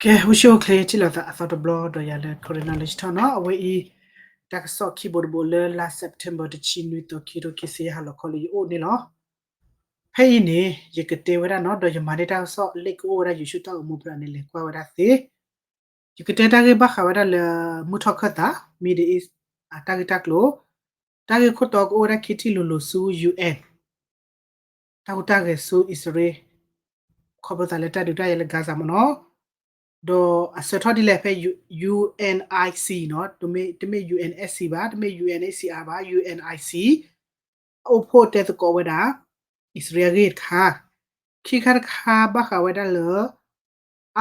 ကဲ အိၣ်ဆူၣ်အိၣ်ချ့ ထံၣ်လိာ်သးအသီတဘျီဒီးယၤလၢ Karen Knowledge Talk နီၤ, အဝဲအံၤ တၢ်ကစီၣ်ခံဘိတဘိလၢလါ September တဆံနွံသီ ခံကထိခံဆံယဲၢ် ဟါလီၤခီလၢယအိၣ်န့ၣ်လီၤ. ဖဲအံၤန့ၣ် ယကတဲဝဲဒၣ်နီၤ ဒီးယမၤန့ၢ်တၢ်ကစီၣ်လၢကအိၣ်ဝဲဒၣ် YouTube တၢ်အိၣ်မူဖျၢၣ်န့ၣ် လဲၤကွၢ်ဝဲဒၣ်သ့ ယကတဲတၢ်ဂ့ၢ်ဘၣ်ဃးဝဲဒၣ်လၢ မုၢ်ထီၣ်ခၢၣ်သး Middle East အတၢ်ဂ့ၢ်တၢ်ကျိၤ, တၢ်ဂ့ၢ်ခိၣ်တီကအိၣ်ဝဲဒၣ်ခံထံၣ်လိၤလိၤဆူ UN တၢ်ဟူးတၢ်ဂဲၤဆူအံၣ်စရ့လး ခီဖျိသးလၢတၢ်ဒုးတၢ်ယၤလၢ Gaza မ့ၢ်နီၤ, ဒီးအဆၢထီၣ်ဒ်လဲၣ်ဖဲ UNIC နီၤ, တမ့ၢ် UNSC ဘၣ်, တမ့ၢ် UNHCR ဘၣ်, UNIC အအိၣ်ဖှိၣ်တဲသကိးဝဲဒၣ် အံၣ်စရ့လးအဂ့ၢ်တခါ, ခံခါတခါဘၣ်ဃးဝဲဒၣ်လၢ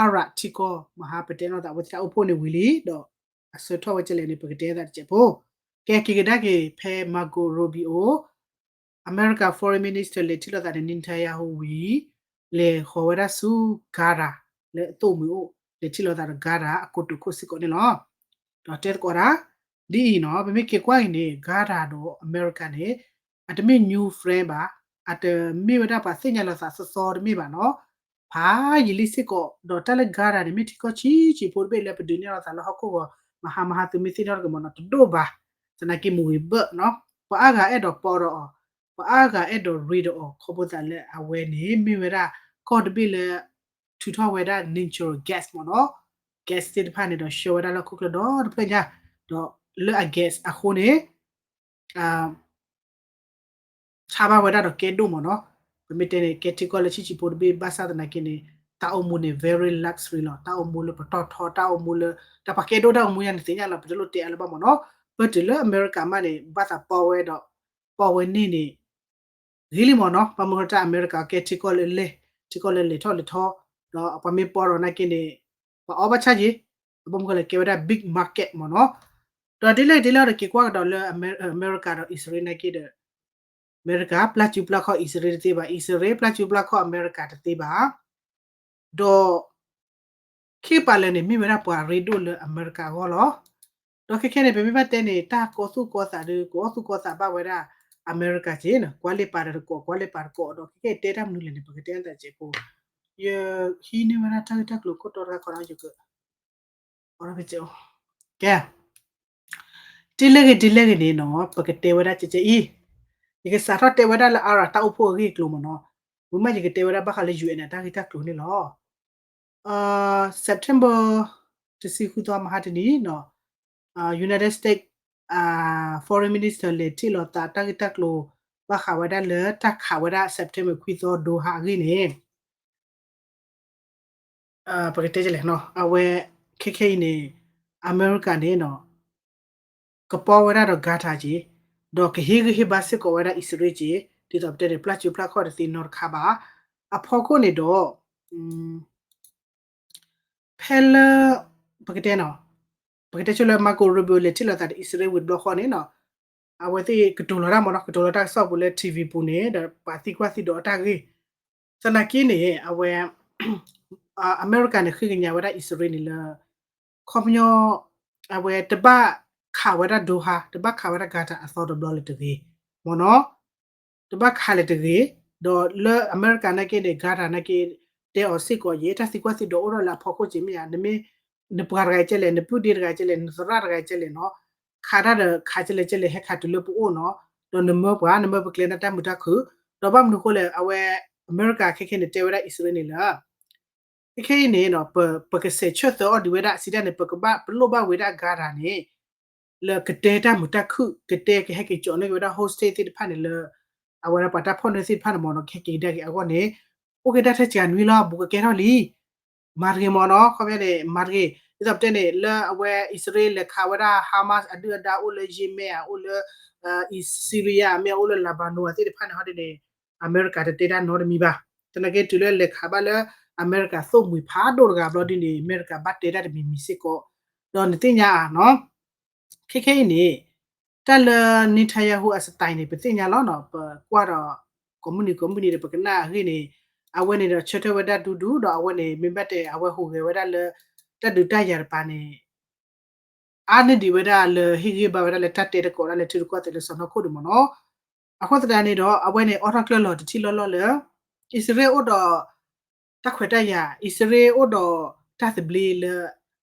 Arab ထံကီၢ် မဟါပတဲနီၢ်သး အဝဲသ့ၣ်တၢ်အိၣ်ဖှိၣ်န့ၣ်ဝံၤလံ, ဒီးအဆၢထီၣ်ဝဲကဲလဲၣ်န့ၣ် ပကတဲသးတစဲးဖိ. ကဲ က့ၤကဒါက့ၤဖဲ Marco Rubio အမဲရကၤ Foreign Minister လဲၤထံၣ်လိာ်သးန့ၣ် Netanyahu ဝံၤ လဲၤဃီၤဝဲဒၣ်ဆူ Qatar လၢအသိၣ်မှံၤအိၣ် လဲၤထံၣ်လိာ်သးဒီး Qatar အကိတိာ်ခိၣ်စ့ၢ်ကီးန့ၣ်လီၤ. ဒီးတဲသကိးဒၣ် ဒ်အံၤနီၤ, ပမ့ၢ်က့ၤကွၢ်အံၤန့ၣ် Qatar ဒီးအမဲရကၤန့ၣ် အတမ့ၢ် new friend ဘၣ်, အတမ့ၢ်ဝဲဒၣ်ပှၤသ့ၣ်ညါလိာ်သးသီသီတမ့ၢ်ဘၣ်နီၤ, ဖးယံာ်လံစ့ၢ်ကီး, ဒီးတၢ်လၢ Qatar န့ၣ် မ့ၢ်ထံကီၢ်ဆံးဆံးဖိတဘ့ၣ်လၢပဒုးနဲၣ်လိာ်သးလၢဟီၣ်ခိၣ်ဂီၤ မဟါမဟါသုမ့ၢ်သ့ၣ်နီၣ်တက့ၢ်မ့ၢ်နီၤ တဒိၣ်ဘၣ်, သနာ်က့မ့ၢ်ဝံၤဘၣ်နီၤ, ပှၤအါဂၤအဲၣ်ဒိးပီဒီးအီၤ, ပှၤအါဂၤအဲၣ်ဒိးရ့ဒီးအီၤ ခီဖျိသးလၢအဝဲန့ၣ် မ့ၢ်ဝဲဒၣ်ကီၢ်တဘ့ၣ်လၢ ထုးထီၣ်ဝဲဒၣ် natural gas မ့ၢ်နီၤ, gas သ့ၣ်တဖၣ်န့ၣ်ဒီး ဆှၢဝဲဒၣ်လၢဟီၣ်ခိၣ်ချၢဒီတဖျၢၣ်ညါ, ဒီးလၢအ gas အဃိန့ၣ် ဆါဘၣ်ဝဲဒၣ်ဒီးကဲဒိၣ်မ့ၢ်နီၤ, ပမ့ၢ်တဲန့ၣ် ကဲထံကီၢ်လၢဆံးဆံးဖိတဘ့ၣ်ဘၣ်ဆၣ်သနာ်က့န့ၣ် တၢ်အိၣ်မူန့ၣ် very luxury လီၤ, တၢ်အိၣ်မူလၢပတီၢ်ထီ တၢ်အိၣ်မူလၢ တၢ်ပှၤကဲဒိၣ်တၢ်အိၣ်မူယါန့ၣ်သ့ၣ်ညါလီၤ, ပတလိၣ်တဲအါလၢၤဘၣ်မ့ၢ်နီၤ, ပတုၤလၢအမဲရကၤမးန့ၣ် ဘၣ်သးပီဝဲဒီး ပီဝဲန့ၣ်န့ၣ် ဂ့ၤလံမ့ၢ်နီၤ, ဘၣ်မနုၤတၢ်အမဲရကၤကဲထံကီၢ်လၢလဲၢ်, ထံကီၢ်လၢလဲၤထီၣ်လဲၤထီ, ဒီးပှၤမ့ၢ်ပီဒီးနာ်က့န့ၣ် ပှၤအီဘၣ်ဆၣ်က့, အဘၣ်မနုၤဃိလဲၣ် ကဲဝဲဒၣ် big market မ့ၢ်နီၤ, ဒီးဒ်လဲၣ်ဒ်လဲၣ်ဒီးက့ၤကွၢ်ကဒီးလၢ အမဲရကၤဒီးအံၣ်စရ့လးနာ်က့ဒီး အမဲရကၤပျၢ်စုပျၢ်ခီၣ်အံၣ်စရ့လးတသ့ဘၣ်, အံၣ်စရ့လးပျၢ်စုပျၢ်ခီၣ်အမဲရကၤတသ့ဘၣ်, ဒီး ခံကပၤလၢာ်န့ၣ် မ့ၢ်ဝဲဒၣ်ပှၤရ့ဒိၣ်လၢအမဲရကၤအဂီၢ်လီၤ. ဒီးခဲခဲန့ၣ် ပမ့ၢ်ဘၣ်တဲန့ၣ် တၢ်ကီသူၣ်ကီသးဒီး ကအီၣ်သူၣ်ကီသးဘၣ်ဝဲဒၣ်အမဲရကၤက့နီၤ, ကွၢ်လ့ပာ်ဒီးတကိး ကွၢ်လ့ပာ်တကိးဒီး ခဲခဲတဲတၢ်မနုၤလဲၣ်န့ၣ် ပကတဲတၢ်စဲးဖိ, ယဟံးန့ၢ်ဝဲဒၣ်တၢ်ဂ့ၢ်တၢ်ကျိၤခိၣ်တီတခါခီနီၤ ယက ကဲ တ့လၢဂ့ၤတ့လၢဂ့ၤန့ၣ်နီၤ ပကတဲဝဲဒၣ်ကဲကဲအံၤ, ယကစးထီၣ်တဲဝဲဒၣ်လၢ Arab တၢ်အိၣ်ဖှိၣ်အဂ့ၢ်အကျိၤမ့ၢ်နီၤ, ဝံၤမးယကတဲဝဲဒၣ်ဘၣ်ဃးလၢ UN အတၢ်ဂ့ၢ်တၢ်ကျိၤန့ၣ်လီၤ. September တဆံဃုသီမဟါတနံၤနီၤ, United States Foreign Minister လဲၤထံၣ်လိာ်သးတၢ်ဂ့ၢ်တၢ်ကျိၤ ဘၣ်ဃးဝဲဒၣ်လၢတၢ်ခးဝဲဒၣ် September ခွံသီ Doha အဂ့ၢ်န့ၣ် ပကတဲလဲၣ်နီၤ, အဝဲ ခဲခဲအံၤန့ၣ် အမဲရကၤန့ၣ်နီၤ ကပီဝဲဒၣ်ဒီး Qatar က့, ဒီးကဟ့ၣ်ဂံၢ်ဟ့ၣ်ဘါစ့ၢ်ကီးဝဲဒၣ်အံၣ်စရ့လးက့, ဒ်သိးပတဲန့ၣ် ပျၢ်စုပျၢ်ခီၣ်တသ့နီတခါဘၣ်. အဖီခိၣ်န့ၣ်ဒီး ဖဲလၢ ပကတဲနီၤ, ပကတဲဆိလၢ Marco Rubio လဲၤထံၣ်လိာ်သးဒီးအံၣ်စရ့လးဝံၤတဘျီဃီန့ၣ်နီၤ, အဝဲသ့ၣ်ကတိၤလီၤတၢ်မ့ၢ်နီၤ, ကတိၤလီၤတၢ်ကစီၣ်ပူၤလၢ TV ပူၤန့ၣ် ဒီးပှၤသံကွၢ်သံဒိးအတၢ်ဂ့ၢ်, သနာ်က့န့ၣ် အဝဲ အမဲရကၤန့ၣ် ဃ့ကညးဝဲဒၣ်အံၣ်စရ့လးန့ၣ်လၢ ခီပညီ အဝဲတဘၣ်ခးဝဲဒၣ် Doha, တဘၣ်ခးဝဲဒၣ် Qatar အသီတဘျီလၢၤတဂ့ၤ, မ့ၢ်နီၤ, တဘၣ်ခးလၢၤတဂ့ၤ, ဒီးလၢအမဲရကၤနာ်က့န့ၣ် Qatar နာ်က့ တဲအီၤစ့ၢ်ကီးယဲ တၢ်သံကွၢ်သံဒိးအိၣ်ထီၣ်လၢအဖီခိၣ်က့မ့ၢ်ဧါ, နမ့ၢ် နပှၤတဂၤကဲလဲၣ်, နပုၢ်ဒ့တဂၤကဲလဲၣ်, နသရၣ်တဂၤကဲလဲၣ်နီၤ, ခးတၢ်ဒီးခးကဲလဲၣ်ကဲလဲၣ် ဟဲခးတုၤလၢပအိၣ်နီၤ, ဒီးနမၢပှၤ နမၢပကျဲၤနတၢ်မုာ်တၢ်ခုၣ်, ဒီးဘၣ်မနုၤဃိလဲၣ် အဝဲ အမဲရကၤခဲခဲန့ၣ် တဲဝဲဒၣ်အံၣ်စရ့လးန့ၣ်လၢ ခဲခဲအံၤန့ၣ်နီၤ ပကစဲးဆၢသၢအီၤဒံးဝဲဒၣ် စံးတၢ်န့ၣ် ပကဘၣ်ပလိၣ်ဘၣ်ဝဲဒၣ် Qatar န့ၣ် လၢကတဲတၢ်မုာ်တၢ်ခုၣ် ကတဲကဟဲက့ၤကၠီၣ်န့ၢ်က့ၤဝဲဒၣ် hostage သ့ၣ်တဖၣ်န့ၣ်လၢ အဝဲဒၣ်ပှၤတၢ်ဖီၣ်န့ၢ်သ့ၣ်တဖၣ်န့ၣ်မ့ၢ်နီၤ ကဟဲက့ၤကဒါက့ၤအဂီၢ်န့ၣ် အိၣ်က့ၤတၢ်ထဲစှၤနွံလီၤ ဘူးကကဲထီၣ်လံ မၤတဂ့ၤမ့ၢ်နီၤ ခီပညီန့ၣ် မၤတဂ့ၤ ဒ်သိးပတဲန့ၣ် လၢအဝဲအံၣ်စရ့လးလဲၤခးဝဲဒၣ် Hamas အဒုၣ်အဒါအိၣ်လၢ Yemen ဧါ အိၣ်လၢ Syria မ့ၢ်အိၣ်လၢ Lebanon သ့ၣ်တဖၣ်န့ၣ် ဟီဒ်န့ၣ် အမဲရကၤတတဲတၢ်နီတမံၤဘၣ်. သနာ်က့တုၤလၢလဲၤခးဘၣ်လၢ အမဲရကၤသိၣ်မှံၤဖးဒိၣ်တဂၤဘျီဒ်န့ၣ် အမဲရကၤဘၣ်တဲတၢ်တမံၤမံၤစ့ၢ်ကီး ဒီးနသ့ၣ်ညါဧါနီၤ ခဲခဲအံၤန့ၣ် တၢ်လၢ Netanyahu အ style န့ၣ် ပသ့ၣ်ညါလီၤနီၤ ပကွၢ်ဒီး ကိးမုၢ်နံၤကိးမုၢ်နံၤဒီး ပကနၣ်အဂ့ၢ်န့ၣ် အဝဲန့ၣ်ဒီးဆၢထၢၣ်ဝဲဒၣ်ဒူဒူ ဒီးအဝဲန့ၣ် မ့ၢ်ဘၣ်တဲအဝဲဟူးဂဲၤဝဲဒၣ်လၢ တၢ်ဒုးတၢ်ယၤတပၤန့ၣ် အါန့ၢ်ဒံးဝဲဒၣ်လၢဟ့ၣ်ဂံၢ်ဘါဝဲဒၣ်လၢတၢ်တဲသကိးဒၣ်လၢထံရူၢ်ကီၢ်သဲးလၢစီၢ်နီၤခိၣ်ဒံးမ့ၢ်နီၤ. အဃိသတးန့ၣ်ဒီး အဝဲန့ၣ်အိးထီၣ်ကျၢၢ်လီၤတထံၣ်လီၢ်လီၢ်လၢ အံၣ်စရ့လးအိၣ်ဒီး တၢ်ခွဲးတၢ်ယာ် အံၣ်စရ့လးအိၣ်ဒီး တၢ်သဘျ့လၢ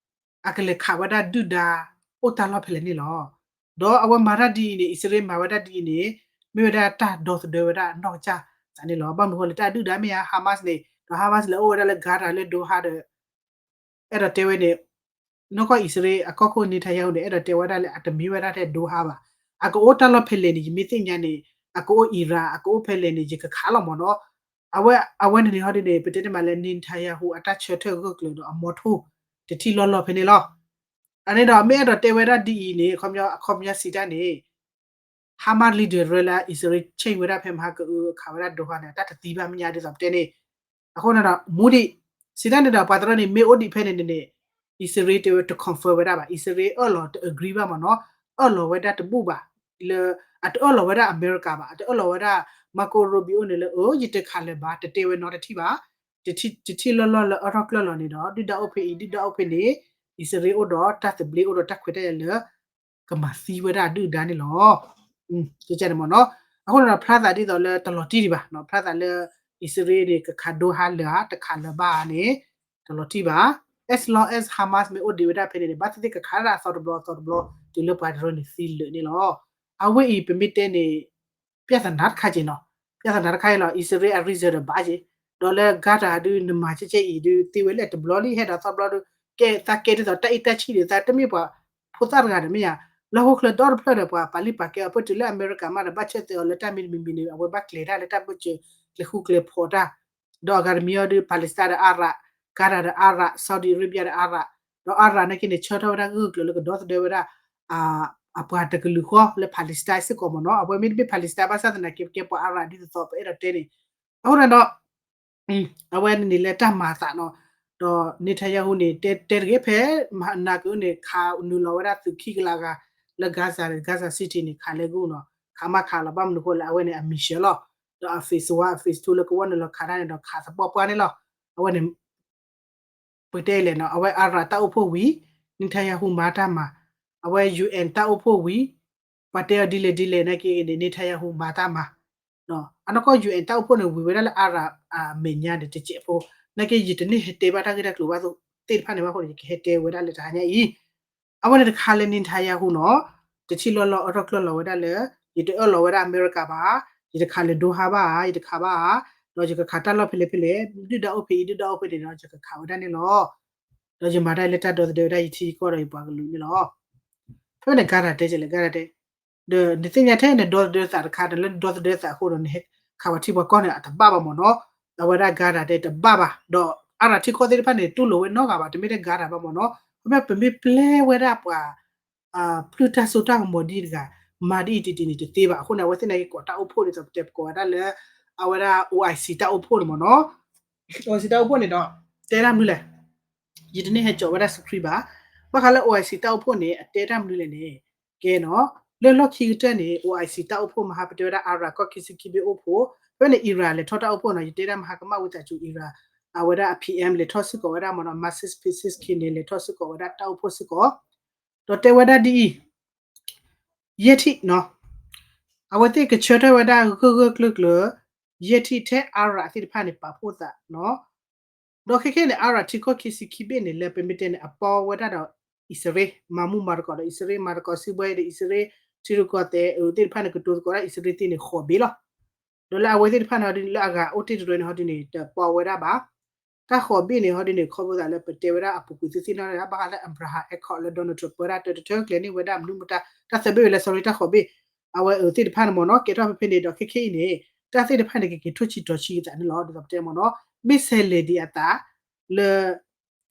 အကလဲၤခးဝဲဒၣ်ဒုၣ်ဒါ အိၣ်တၢ်လီၢ်ဖဲလဲၣ်န့ၣ်လီၤ. ဒီးအဝဲမၤတၢ်ဒ်အံၤန့ၣ် အံၣ်စရ့လးမၤဝဲဒၣ်ဒ်အံၤန့ၣ် မ့ၢ်ဝဲဒၣ်တၢ်ဒီသဒၢဝဲဒၣ်အနီၢ်ကစၢ်သးန့ၣ်လီၤ. ဘၣ်မနုၤဃိလဲၣ် တၢ်ဒုၣ်ဒါမ့ၢ်ဧါ Hamas န့ၣ် ဒီး Hamas လဲၤအိၣ်ဝဲဒၣ်လၢ Qatar လၢ Doha ဒီး အဲၣ်ဒိးတဲဝဲန့ၣ် နီၢ်ကီၢ်အံၣ်စရ့လးအကီၢ်ခိၣ် Netanyahu န့ၣ် အဲၣ်ဒိးတဲဝဲဒၣ်လၢအတမ့ၢ်ဝဲဒၣ်ထဲ Doha ဘၣ်. အကအိၣ်တၢ်လီၢ်ဖဲလဲၣ်န့ၣ် ယမ့ၢ်သ့ၣ်ညါန့ၣ် အကအိၣ် Iran အကအိၣ်ဖဲလဲၣ်န့ၣ် ယကခးလီၤမ့ၢ်နီၤ. အဝဲ အဝဲန့ၣ်န့ၣ်ဟီဒ်န့ၣ် ပတဲတမံၤလၢ Netanyahu အတၢ်ဆၢထၢၣ်ဂၢၢ်ကျၢၤဒီးအမီထိၣ် တထံၣ်လီၢ်လီၢ်ဖဲန့ၣ်လီၤ. အန့ၣ်ဒီး မ့ၢ်အဲၣ်ဒိးတဲဝဲဒၣ်ဒ်အံၤန့ၣ် အခီပညီ အခီပညီစံးတၢ်န့ၣ် Hamas leader ရၢလၢအံၣ်စရ့လး change ဝဲဒၣ်ဖဲမဟါကအု ခးဝဲဒၣ် Doha န့ၣ် တၢ်တသံဘၣ်မ့ၢ်ညါဒ်သိးပတဲန့ၣ်. အဃိန့ၣ်ဒီး မူဒံး စံးတၢ်န့ၣ်ဒီး ပှၤတရၢန့ၣ် မ့ၢ်အိၣ်ဒံးဖဲန့ၣ်န့ၣ် အံၣ်စရ့လးတဲဝဲတ confirm ဝဲဒၣ်ဘၣ်. အံၣ်စရ့လးအၢၣ်လီၤတ agree ဘၣ်မ့ၢ်နီၤ. အၢၣ်လီၤဝဲဒၣ်တဘူၣ်ဘၣ် လၢ အတအၢၣ်လီၤဝဲဒၣ်အမဲရကၤဘၣ် အတအၢၣ်လီၤဝဲဒၣ် Marco Rubio န့ၣ်လၢ အၢ ယတခးလၢၤဘၣ် တတဲဝဲနီတထံၣ်ဘၣ် တထံၣ်လီၢ်လီၢ်လၢအၢထီၣ်ကျၢၢ်လီၤန့ၣ်ဒီး ဒုၣ်ဒါအိၣ်ဖဲအံၤ ဒုၣ်ဒါအိၣ်ဖဲန့ၣ် အံၣ်စရ့လးအိၣ်ဒီးတၢ်သဘျ့အိၣ်ဒီးတၢ်ခွဲးတၢ်ယာ်လၢ ကမၤသံဝဲဒၣ်အဒုၣ်ဒါန့ၣ်လီၤ. ကန့ၣ်မ့ၢ်နီၤ. အဃိန့ၣ်ဒီးဖျါသးဒ်သိးလၢတလီၤတံၢ်ဒံးဘၣ်နီၤ ဖျါသးလၢ အံၣ်စရ့လးန့ၣ် ကခး Doha လၢၤဧါ တခးလၢၤဘၣ်ဧါန့ၣ် တလီၤတံၢ်ဘၣ်. As long as Hamas မ့ၢ်အိၣ်ဒံးဝဲဒၣ်ဖဲန့ၣ်န့ၣ် ဘၣ်သ့ၣ်သ့ၣ်ကခးဒၣ်အသီတဘျီအသီတဘျီ တုၤလၢပှၤတရၢန့ၣ်သံလၢာ်န့ၣ်လီၤ. အဝဲအံၤပမ့ၢ်တဲန့ၣ် ပြဿနာတခါက့ၤနီၤ. ပြဿနာတခါအံၤလီၤ အံၣ်စရ့လးအ reason ဒီးဘၣ်က့ၤ ဒီးလၢ Gaza ဒုး နမၤကဲကဲအံၤဒုး သ့ဝဲလၢတဘျီလံ ဟဲဒီးသီတဘျီဒီး ကဲသးကဲဒ်သိးတၢ်အ့ၣ်တၢ်ဆံၣ်ဒ်သိး တမ့ၢ်ပှၤဖိသၣ်တဂၤဒီးမ့ၢ်ယါ လၢဟီၣ်ခိၣ်ချၢဒီတဖျၢၣ်ဒီး ပှၤပာ်လုၢ်ပာ်ကဲအီၤ ပတုၤလၢအမဲရကၤမးဒီး ဘၣ်ဆၢတဲာ်အီၤလၢတၢ်မံၤတမံၤမံၤန့ၣ် အဝဲဘၣ်ကျဲၤတၢ်လၢတၢ်ဘၢၣ်စၢၤ ကျဲၤဃူကျဲၤဖိးတၢ် ဒီးအဂၤတမံၤအီၤဒုး Palestine ဒီး Arab, Qatar ဒီး Arab, Saudi Arabia ဒီး Arab, ဒီး Arab နာ်က့န့ၣ် ဆၢထၢၣ်ဝဲဒၣ်ဂၢၢ်ဂၢၢ်ကျၢၤလၢကဒီသဒၢဝဲဒၣ် အပှၤတကလုာ်ဃီလၢ Palestine စ့ၢ်ကီးမ့ၢ်နီၤ. အဝဲမ့တမ့ၢ် Palestine ဘၣ်ဆၣ်သနာ်က့ ပကဲပှၤ Arab ဒ်သိးသိး ပအဲၣ်ဒိးတဲန့ၣ် အဃိန့ၣ်ဒီး အဝဲန့ၣ်န့ၣ်လၢတၢ်မၤအသးနီၤ, ဒီး Netanyahu န့ၣ် တဲတဲတဂ့ၤဖဲ နၤကန့ၣ် ခးနုာ်လီၤဝဲဒၣ်သုးခံကလးဂၤ လၢ Gaza, Gaza City န့ၣ် ခးလဲၤဂူၢ်နီၤ, ခးမးခးလီၤ ဘၣ်မနုၤဃိလဲၣ် အဝဲန့ၣ် အ mission လီၤ, ဒီးအ phase one, အ phase two လၢကဝီၤနုာ်လီၤခးတၢ်န့ၣ်ဒီး ခးသပှၢ်ပှၢ်န့ၣ်လီၤ, အဝဲန့ၣ် ပတဲလဲၣ်နီၤ, အဝဲ Arab တၢ်အိၣ်ဖှိၣ်ဝံၤ Netanyahu မၤတၢ်မၤ, အဝဲ UN တၢ်အိၣ်ဖှိၣ်ဝံၤ ပှၤတဲအီၤဒ်လဲၣ်ဒ်လဲၣ်နာ်က့န့ၣ် Netanyahu မၤတၢ်မၤ, အနီၢ်ကီၢ် UN တၢ်အိၣ်ဖှိၣ်န့ၣ် ဝံၤဝဲဒၣ်လၢ Arab အမဲာ်ညါန့ၣ် တစဲးဖိ, နာ်က့ ယတန့ၢ်ဟဲတဲဘၣ်တၢ်ဂ့ၢ်တၢ်ကျိၤဘၣ်သ့ၣ်တဖၣ်န့ၣ်ဘၣ်အဃိန့ၣ် ယကဟဲတဲဝဲဒၣ်လၢတဟါညါအံၤ အဝဲန့ၣ်တခါလၢ Netanyahu နီၤ, တထံၣ်လီၢ်လီၢ်အၢထီၣ်ကျၢၢ်လီၤဝဲဒၣ်လၢ ယတအၢၣ်လီၤဝဲဒၣ်အမဲရကၤဘၣ်, ယတခးလၢ Doha ဘၣ်, ယတခးဘၣ်, ဒီးယကခးတၢ်လီၢ်ဖဲလဲၣ်ဖဲလဲၣ်, ဒုၣ်ဒါအိၣ်ဖဲအံၤ ဒုၣ်ဒါအိၣ်ဖဲန့ၣ်ဒီး ယကခးဝဲဒၣ်န့ၣ်လီၤ. ဒီးယမၤတၢ်လၢတၢ်ဒီသဒၢဝဲဒၣ်ယထံယကီၢ်ဒီးယပှၤကလုာ်န့ၣ်လီၤ. ဖဲန့ၣ် Gaza တဲကလဲၣ် Gaza တဲ, ဒီးနသ့ၣ်ညါထဲနဒီသဒၢသးတခါန့ၣ် လၢနဒီသဒၢသးအဃိဒီး နဟဲခးပှၤထံပှၤကီၢ်န့ၣ် အတဘၣ်ဘၣ်မ့ၢ်နီၤ, အဝဲဒၣ် Gaza တဲတဘၣ်ဘၣ်, ဒီး Arab ထံကီၢ်သ့ၣ်တဖၣ်န့ၣ် တူၢ်လိာ်ဝဲနီတဂၤဘၣ်, တမ့ၢ်ထဲ Gaza ဘၣ်မ့ၢ်နီၤ, ခီဖျိပမ့ၢ်ပျဲဝဲဒၣ်ပှၤ ပျုၢ်တၢ်စိတၢ်ကမီၤဒ်တဂၤ မၤဒ်အံၤတံၢ်တံၢ်န့ၣ်တသ့ဘၣ်. အဃိန့ၣ် အဝဲသ့ၣ်နာ်က့ကိးတၢ်အိၣ်ဖှိၣ်ဒ်သိးပတဲပကိးဝဲဒၣ်လၢ အဝဲဒၣ် OIC တၢ်အိၣ်ဖှိၣ်န့ၣ်မ့ၢ်နီၤ, OIC တၢ်အိၣ်ဖှိၣ်န့ၣ်ဒီး တဲတၢ်မနုၤလဲၣ်, ယတန့ၢ်ဟဲကၠီးဝဲဒၣ် script ဘၣ်, ဘၣ်ဃးလၢ OIC တၢ်အိၣ်ဖှိၣ်န့ၣ် အတဲတၢ်မနုၤလဲၣ်န့ၣ်, ကဲနီၤ, လၢလီၢ်ခံကတၢၢ်န့ၣ် OIC တၢ်အိၣ်ဖှိၣ်မဟါပတဲဝဲဒၣ် Arab ကီၢ်ခံဆံခံဘ့ၣ်အိၣ်ဖှိၣ်, ဖဲန့ၣ် Iran လဲၤထီၣ်တၢ်အိၣ်ဖှိၣ်နီၤ, ယတဲဒၣ်မဟါကမၣ်ဝံသးစူၤ Iran အဝဲဒၣ်အ PM လဲၤထီၣ်စ့ၢ်ကီးဝဲဒၣ်မ့ၢ်နီၤ, Massoud Pezeshkian န့ၣ် လဲၤထီၣ်စ့ၢ်ကီးဝဲဒၣ်တၢ်အိၣ်ဖှိၣ်စ့ၢ်ကီး, ဒီးတဲဝဲဒၣ်ဒ်အံၤ, ယဲၢ်ထံၣ်နီၤ, အဝဲသ့ၣ်ကဆၢထၢၣ်ဝဲဒၣ်ဂၢၢ်ဂၢၢ်ကျၢၢ်ကျၢၢ်, ယဲၢ်ထံၣ်ထဲ Arab သ့ၣ်တဖၣ်န့ၣ် ပာ်ဖှိၣ်သးနီၤ, ဒီးခဲခဲန့ၣ် Arab ထံကီၢ်ခံဆံခံဘ့ၣ်န့ၣ် လၢပမ့ၢ်တဲန့ၣ် အပီဝဲဒၣ်ဒီး အံၣ်စရ့လး မၤမူမၤသကိးဒီး အံၣ်စရ့လး မၤသကိးစံးဘှဲဒီး အံၣ်စရ့လး ထံရူၢ်ကီၢ်သဲးသ့ၣ်တဖၣ်န့ၣ် ကတိၤသကိးဒၣ်အံၣ်စရ့လးသ့ၣ်န့ၣ် ဃိးဘ့ၣ်လီၤ. ဒီးလၢအဝဲသ့ၣ်တဖၣ်န့ၣ်ဟီဒ်န့ၣ် လၢအဂၤအိၣ်တ့ၢ်တရၢန့ၣ်ဟီဒ်န့ၣ် တပီဝဲဒၣ်ဘၣ်. တၢ်ဃိးဘ့ၣ်န့ၣ်ဟီဒ်န့ၣ် ခီဖျိသးလၢပတဲဝဲဒၣ်အပူၤကွံာ်သ့ၣ်သ့ၣ်နီၣ် ဘၣ်ဃးလၢ Abraham Accord လၢ Donald Trump ပၢတၢ်တၢတထၢကျဲၤန့ၢ်ဝဲဒၣ်မနုၤမတၤ တၢ်သၢဘ့ၣ်ဝဲလၢ sorry တၢ်ဃိးဘ့ၣ် အဝဲအၢသ့ၣ်တဖၣ်န့ၣ်မ့ၢ်နီၤ ကဲထီၣ်ဖဲဖဲန့ၣ်ဒီးခဲခဲအံၤန့ၣ် တၢ်သ့ၣ်တဖၣ်န့ၣ် ကက့ၤထိၣ်ဆံးတီၤဆံးကသးန့ၣ်လီၤ. ဒ်သိးပတဲမ့ၢ်နီၤ မ့ၢ်ဆဲးလဲၤဒံးအသးလၢ ဒ်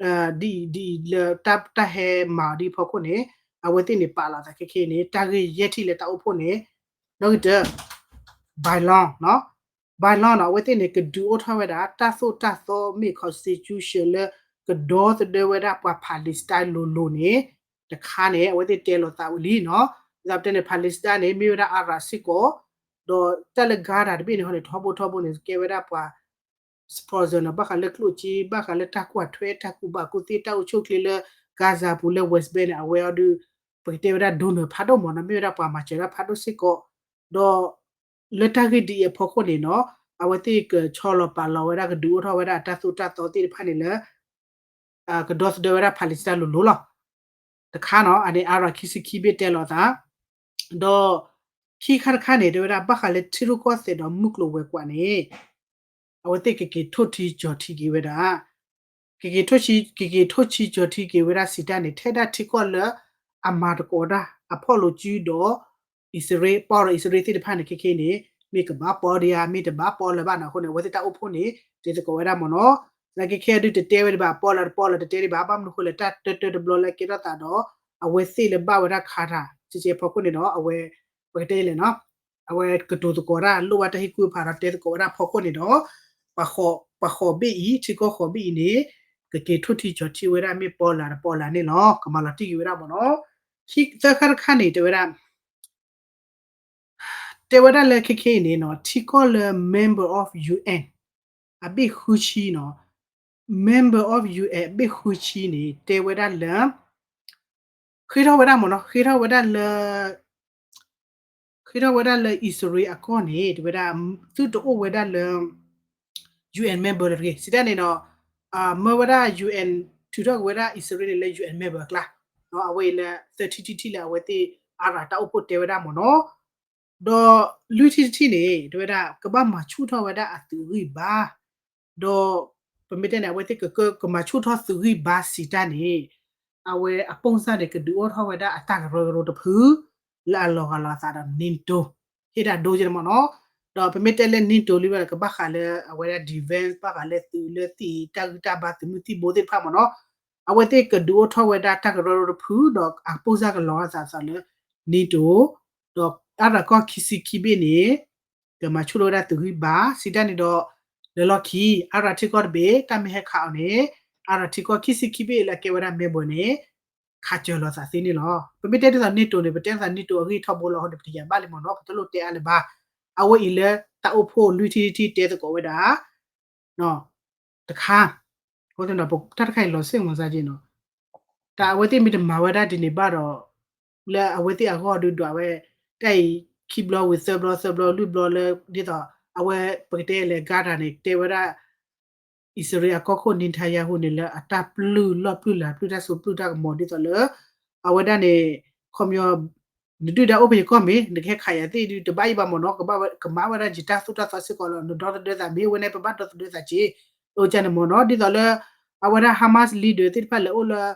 အံၤဒ်အံၤလၢတၢ်ဟဲမၤအီၤဒ်အံၤဖီခိၣ်န့ၣ် အဝဲသ့ၣ်န့ၣ်ပာ်လီၤသးခဲခဲအံၤန့ၣ် တၢ်ဂ့ၢ်ယဲၢ်ထံၣ်လၢတၢ်အိၣ်ဖှိၣ်န့ၣ် နီၣ်ဂံၢ်တၢ by law နီၤ by law နီၤ အဝဲသ့ၣ်န့ၣ် ကဒုးအိၣ်ထီၣ်ဝဲဒၣ် တၢ်သိၣ်တၢ်သီမ့ၢ် constitution လၢကဒီသဒၢဝဲဒၣ်ပှၤ Palestine လိၤလိၤန့ၣ် တခါန့ၣ် အဝဲသ့ၣ်တဲလီၤသးဝံၤလံနီၤ ဒ်သိးပတဲန့ၣ် Palestine န့ၣ် မ့ၢ်ဝဲဒၣ် Arab စ့ၢ်ကီး ဒီးတၢ်လၢ Gaza တဘ့ၣ်န့ၣ်ဟီန့ၣ် ထီဘိထီဘိန့ၣ် ကဲဝဲဒၣ်ပှၤ sponsor နီၤ ဘၣ်ဃးလၢကျိၣ်စ့ ဘၣ်ဃးလၢတၢ်ကွၢ်ထွဲ တၢ်ကူၣ်ဘၣ်ကူၣ်သ့ တၢ်အိၣ်ဆူၣ်အိၣ်ချ့လၢ Gaza ပူၤလၢ West Bank န့ၣ် အဝဲအီၤဒုး ပကတဲဝဲဒၣ် donor ဖးဒိၣ်မ့ၢ်နီၤ မ့ၢ်ဝဲဒၣ်ပှၤမၤစၢၤတၢ်ဖးဒိၣ်စ့ၢ်ကီး ဒီး လၢတၢ်ဂ့ၢ်ဒ်အံၤအဖီခိၣ်န့ၣ်နီၤ အဝဲသ့ၣ်ကဆီလီၤပာ်လီၤဝဲဒၣ် ကဒုးအိၣ်ထီၣ်ဝဲဒၣ်အတၢ်သိၣ်တၢ်သီသ့ၣ်တဖၣ်န့ၣ်လၢ ကဒီသဒၢဝဲဒၣ် Palestine လိၤလိၤလီၤ. တခါနီၤ အန့ၣ် အါရၤခံဆံခံဘ့ၣ်တဲလီၤအသး ဒီးခံခါတခါန့ၣ် တဲဝဲဒၣ် ဘၣ်ဃးလၢထံရူၢ်ကီၢ်သဲးဒီးမုၢ်ကျိၤဝဲၤကွာ်န့ၣ် အဝဲသ့ၣ်ကက့ၤထိၣ်ထံကၠီၤထံက့ၤဝဲဒၣ် ကက့ၤထိၣ်ထံက့ၤဝဲဒၣ်စံးတၢ်န့ၣ် ထဲဒၣ်ထံကီၢ်လၢအမၤသကိးတၢ် အဖီၣ်လိာ်စုဒီး အံၣ်စရ့လး ပီၢ်ဒီးအံၣ်စရ့လးသ့ၣ်တဖၣ်န့ၣ် ခဲခဲအံၤန့ၣ် မ့ၢ်ကဘၣ်ပီဒံးဧါ မ့ၢ်တဘၣ်ပီလၢၤဘၣ်နီၤ အဃိန့ၣ် အဝဲသ့ၣ်တၢ်အိၣ်ဖှိၣ်န့ၣ် တဲသကိးဝဲဒၣ်မ့ၢ်နီၤ. သနာ်က့ခဲဒုးတတဲဝဲဒံးဘၣ် ပီလၢ်တပီလၢ်တတဲဒံးဘၣ် ဘၣ်မနုၤဃိလဲၣ် တၢ်တၢတၢတဘျီလၢအကဲထီၣ်သးဒီး အဝဲသ့ၣ်လၢဘၣ်ဝဲဒၣ်ခါတၢ် ကဲကဲဖီခိၣ်န့ၣ်ဒီး အဝဲ ပကတဲလဲၣ်နီၤ အဝဲကတိၤသကိးတၢ် လိၣ်ဘၣ်တၢ်ဟ့ၣ်ကူၣ်ဖးဒီးတဲသကိးဝဲဒၣ်ဖီခိၣ်န့ၣ်ဒီး ပှၤဃိးဘ့ၣ်အံၤ ထံကီၢ်ဃိးဘ့ၣ်အံၤန့ၣ် ကက့ၤထိၣ်ထံကၠီၤထံဝဲဒၣ်မ့ၢ်ပီလၢ်တပီလၢ်န့ၣ်လီၤ. ကမၤလီၤတံၢ်က့ၤဝဲဒၣ်မ့ၢ်နီၤ. သၢခါတခါန့ၣ် တဲဝဲဒၣ် တဲဝဲဒၣ်လၢခဲခဲအံၤန့ၣ်နီၤ ထံကီၢ်လၢ member of U N အဘ့ၣ်ဃုဆံနီၤ member of U N အဘ့ၣ်ဃုဆံန့ၣ် တဲဝဲဒၣ်လၢ ဃ့ထီၣ်ဝဲဒၣ်မ့ၢ်နီၤ ဃ့ထီၣ်ဝဲဒၣ်လၢ ဃ့ထီၣ်ဝဲဒၣ်လၢအံၣ်စရ့လးအကီၢ်န့ၣ် တဲဝဲဒၣ် သုတအိၣ်ဝဲဒၣ်လၢ U N member လၢတဂ့ၤ စံးတၢ်န့ၣ်ဒီး မၢဝဲဒၣ် U N ထုးထီၣ်က့ၤဝဲဒၣ်အံၣ်စရ့လးန့ၣ်လၢ U N member အကျါ အဝဲအံၤလၢ သၢထံၣ်တထံၣ်လၢအဝဲသ့ၣ် အါရၤတၢ်အိၣ်ဖှိၣ်တဲဝဲဒၣ်မ့ၢ်နီၤ ဒီးလွံၢ်ထံၣ်တထံၣ်န့ၣ် တဲဝဲဒၣ် ကဘၣ်မၤဆူၣ်ထီၣ်ဝဲဒၣ်အသုးဂံၢ်ဘါ ဒီး ပမ့ၢ်တဲန့ၣ် အဝဲသ့ၣ်ကကမၤဆူၣ်ထီၣ်သုးဂံၢ်ဘါစံးတၢ်န့ၣ် အဝဲအပိၢ်စၢ်န့ၣ် ကဒုးအိၣ်ထီၣ်ဝဲဒၣ်အတၢ်ကရၢကရိတဖု လၢအလီၤဂာ်လီၤအသးဒီး NATO ဟ့ၣ်တၢ်ဒိကဲန့ၣ်မ့ၢ်နီၤ ဒီးပမ့ၢ်တဲလၢ NATO လံဘၣ်ဒီး ကဘၣ်ဃးလၢအဝဲဒၣ် defense ဘၣ်ဃးလၢသုးလၢသံၣ် တၢ်ဂံၢ်တၢ်ဘါ သုးမုၢ်သံၣ်ဘိသ့ၣ်တဖၣ်မ့ၢ်နီၤ အဝဲသ့ၣ်ကဒုးအိၣ်ထီၣ်ဝဲဒၣ်တၢ်ကရၢကရိတဖု ဒီးအပိၢ်စၢ်ကလီၤအသးအသးလၢ NATO ဒီးအါရၤကီၢ်ခံဆံခံဘ့ၣ်န့ၣ် ကမၤဆူၣ်ထီၣ်ဝဲဒၣ်သုးဂံၢ်ဘါ စံးတၢ်န့ၣ်ဒီး လၢလီၢ်ခံ အါရၤထံကီၢ်တဘ့ၣ် တၢ်မ့ၢ်ဟဲခးအီၤန့ၣ် အါရၤထံကီၢ်ခံဆံခံဘ့ၣ်လၢအကဲဝဲဒၣ် member န့ၣ် ခးစၢၤလီၤသးသ့န့ၣ်လီၤ. ပမ့ၢ်တဲဒ်သိး NATO န့ၣ် ပတဲဒ်သိး NATO အဂံၢ်ထီဘိလီၤအဃိန့ၣ် ပတယာ်ဘၣ်လံမ့ၢ်နီၤ ပတလိၣ်တဲအါလၢၤဘၣ်. အဝဲအံၤလၢတၢ်အိၣ်ဖှိၣ်လွံၢ်ထံၣ်တထံၣ်တဲသကိးဝဲဒၣ် တခါ အဃိသတးဒီး တၢ်တခါအံၤလီၤစ့ၢ်ကီးမၤစၢ်က့နီၤ တၢ်အဝဲသ့ၣ်မ့ၢ်တမၤဝဲဒၣ်ဒ်န့ၣ်ဘၣ်ဒီး လၢအဝဲသ့ၣ်အဂီၢ်ဒုးဒွးဝဲ တၢ်အံၤခံဘျီဝံၤသၢဘျီ သၢဘျီလွံၢ်ဘျီလၢ ဒ်သိး အဝဲပကတဲလဲၤ Gaza န့ၣ် တဲဝဲဒၣ် အံၣ်စရ့လးအကီၢ်ခိၣ် Netanyahu န့ၣ် လၢအတၢ်ပျုၢ်လီၢ်ပျုၢ်လၢ်ပျုၢ်တၢ်စိပျုၢ်တၢ်ကမီၤဒ်သိးလၢ အဝဲဒၣ်န့ၣ် ခီပညီ နဒုၣ်ဒါအိၣ်ဖဲယကီၢ်မ့ၢ် နကဟဲခးယၤသ့ၣ်ဒုး တဘၣ်ယံၤဘၣ်မ့ၢ်နီၤ ကမၤဝဲဒၣ်ယတၢ်သိၣ်တၢ်သီစ့ၢ်ကီးလီၤ နဒီသဒၢသးမ့ၢ်ဝဲန့ၣ် ပဘၣ်ဒီသဒၢသးက့ အကန့ၣ်မ့ၢ်နီၤ ဒ်သိးလၢ အဝဲဒၣ် Hamas leader သ့ၣ်တဖၣ်လဲၤအိၣ်လၢ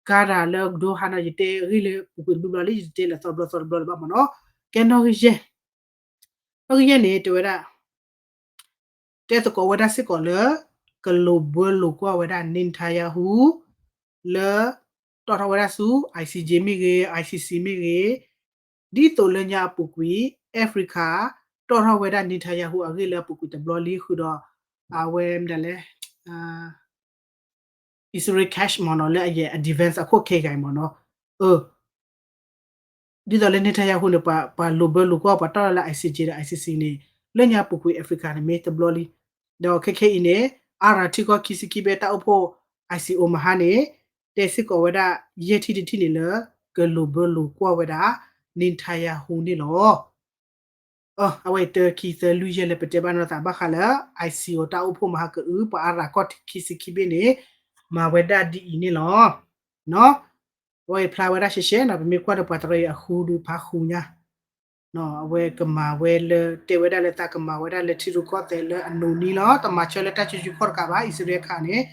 Qatar လၢ Doha နီၤ ယတဲဂ့ၢ်လၢပူၤကွံာ်တဘျီဘျီလံ ယတတဲလၢသီတဘျီသီတဘျီလၢၤဘၣ်မ့ၢ်နီၤ ကဲနီၣ်ဂံၢ်ယဲၢ် နီၣ်ဂံၢ်ယဲၢ်န့ၣ် တဲဝဲဒၣ် တဲသကိးဝဲဒၣ်စ့ၢ်ကီးလၢ ကလိာ်ဘၢလိာ်ကွီၢ်ဝဲဒၣ် Netanyahu လၢ တီၣ်ထီၣ်ဝဲဒၣ်ဆူ I C J မ့ၢ်ဂ့ၤ I C C မ့ၢ်ဂ့ၤ ဒ်သိးလၢညါအပူၤကွံာ် Africa တီၣ်ထီၣ်ဝဲဒၣ် Netanyahu အဂ့ၢ်လၢအပူၤကွံာ်တဘျီလံဃုာ်ဒီး အဝဲမတၤလဲၣ် Israel cash မ့ၢ်နီၤ လၢအယဲၢ်အ defense အခိၣ်ခဲဂၤအံၤမ့ၢ်နီၤ ဒ်သိးလၢ Netanyahu န့ၣ် ပှၤလိာ်ဘၢလိာ်ကွီၢ် ပှၤတီၣ်လၢ I C J ဒီး I C C န့ၣ် လၢညါပူၤကွံာ် Africa န့ၣ်မ့ၢ်တဘျီလံ ဒီးခဲခဲအံၤန့ၣ် အါရၤထံကီၢ်ခံဆံခံဘ့ၣ်တၢ်အိၣ်ဖှိၣ် I C O မဟါန့ၣ် တဲစ့ၢ်ကီးဝဲဒၣ် ယဲၢ်ထံၣ်တထံၣ်န့ၣ်လၢ ကလိာ်ဘၢလိာ်ကွီၢ်ဝဲဒၣ် Netanyahu န့ၣ်လီၤ. အဝဲအံၤတၢခံသၢလွံၢ်ယဲၢ်လၢပတဲဘၣ်နီၢ်သးဘၣ်ဃးလၢ I C O တၢ်အိၣ်ဖှိၣ်မဟါကအု ပှၤအါရၤကီၢ်ခံဆံခံဘ့ၣ်န့ၣ် မၤဝဲဒၣ်ဒ်အံၤန့ၣ်လီၤ. အဝဲအံၤဖျါဝဲဒၣ်ရှဲရှဲနီၤ ပမ့ၢ်ကွၢ်ဒီးပှၤတရံးအဃူဒုးဖးဃူညါ အဝဲကမၤဝဲလၢ တဲဝဲဒၣ်လၢသးကမၤဝဲဒၣ်လၢထံရူၢ်ကီၢ်သဲးလၢအနိးနံၤလီၤ တမၤဆၢလၢတၢ်စုဆူၣ်ခီၣ်တကးဘၣ် အံၣ်စရ့လးခါန့ၣ်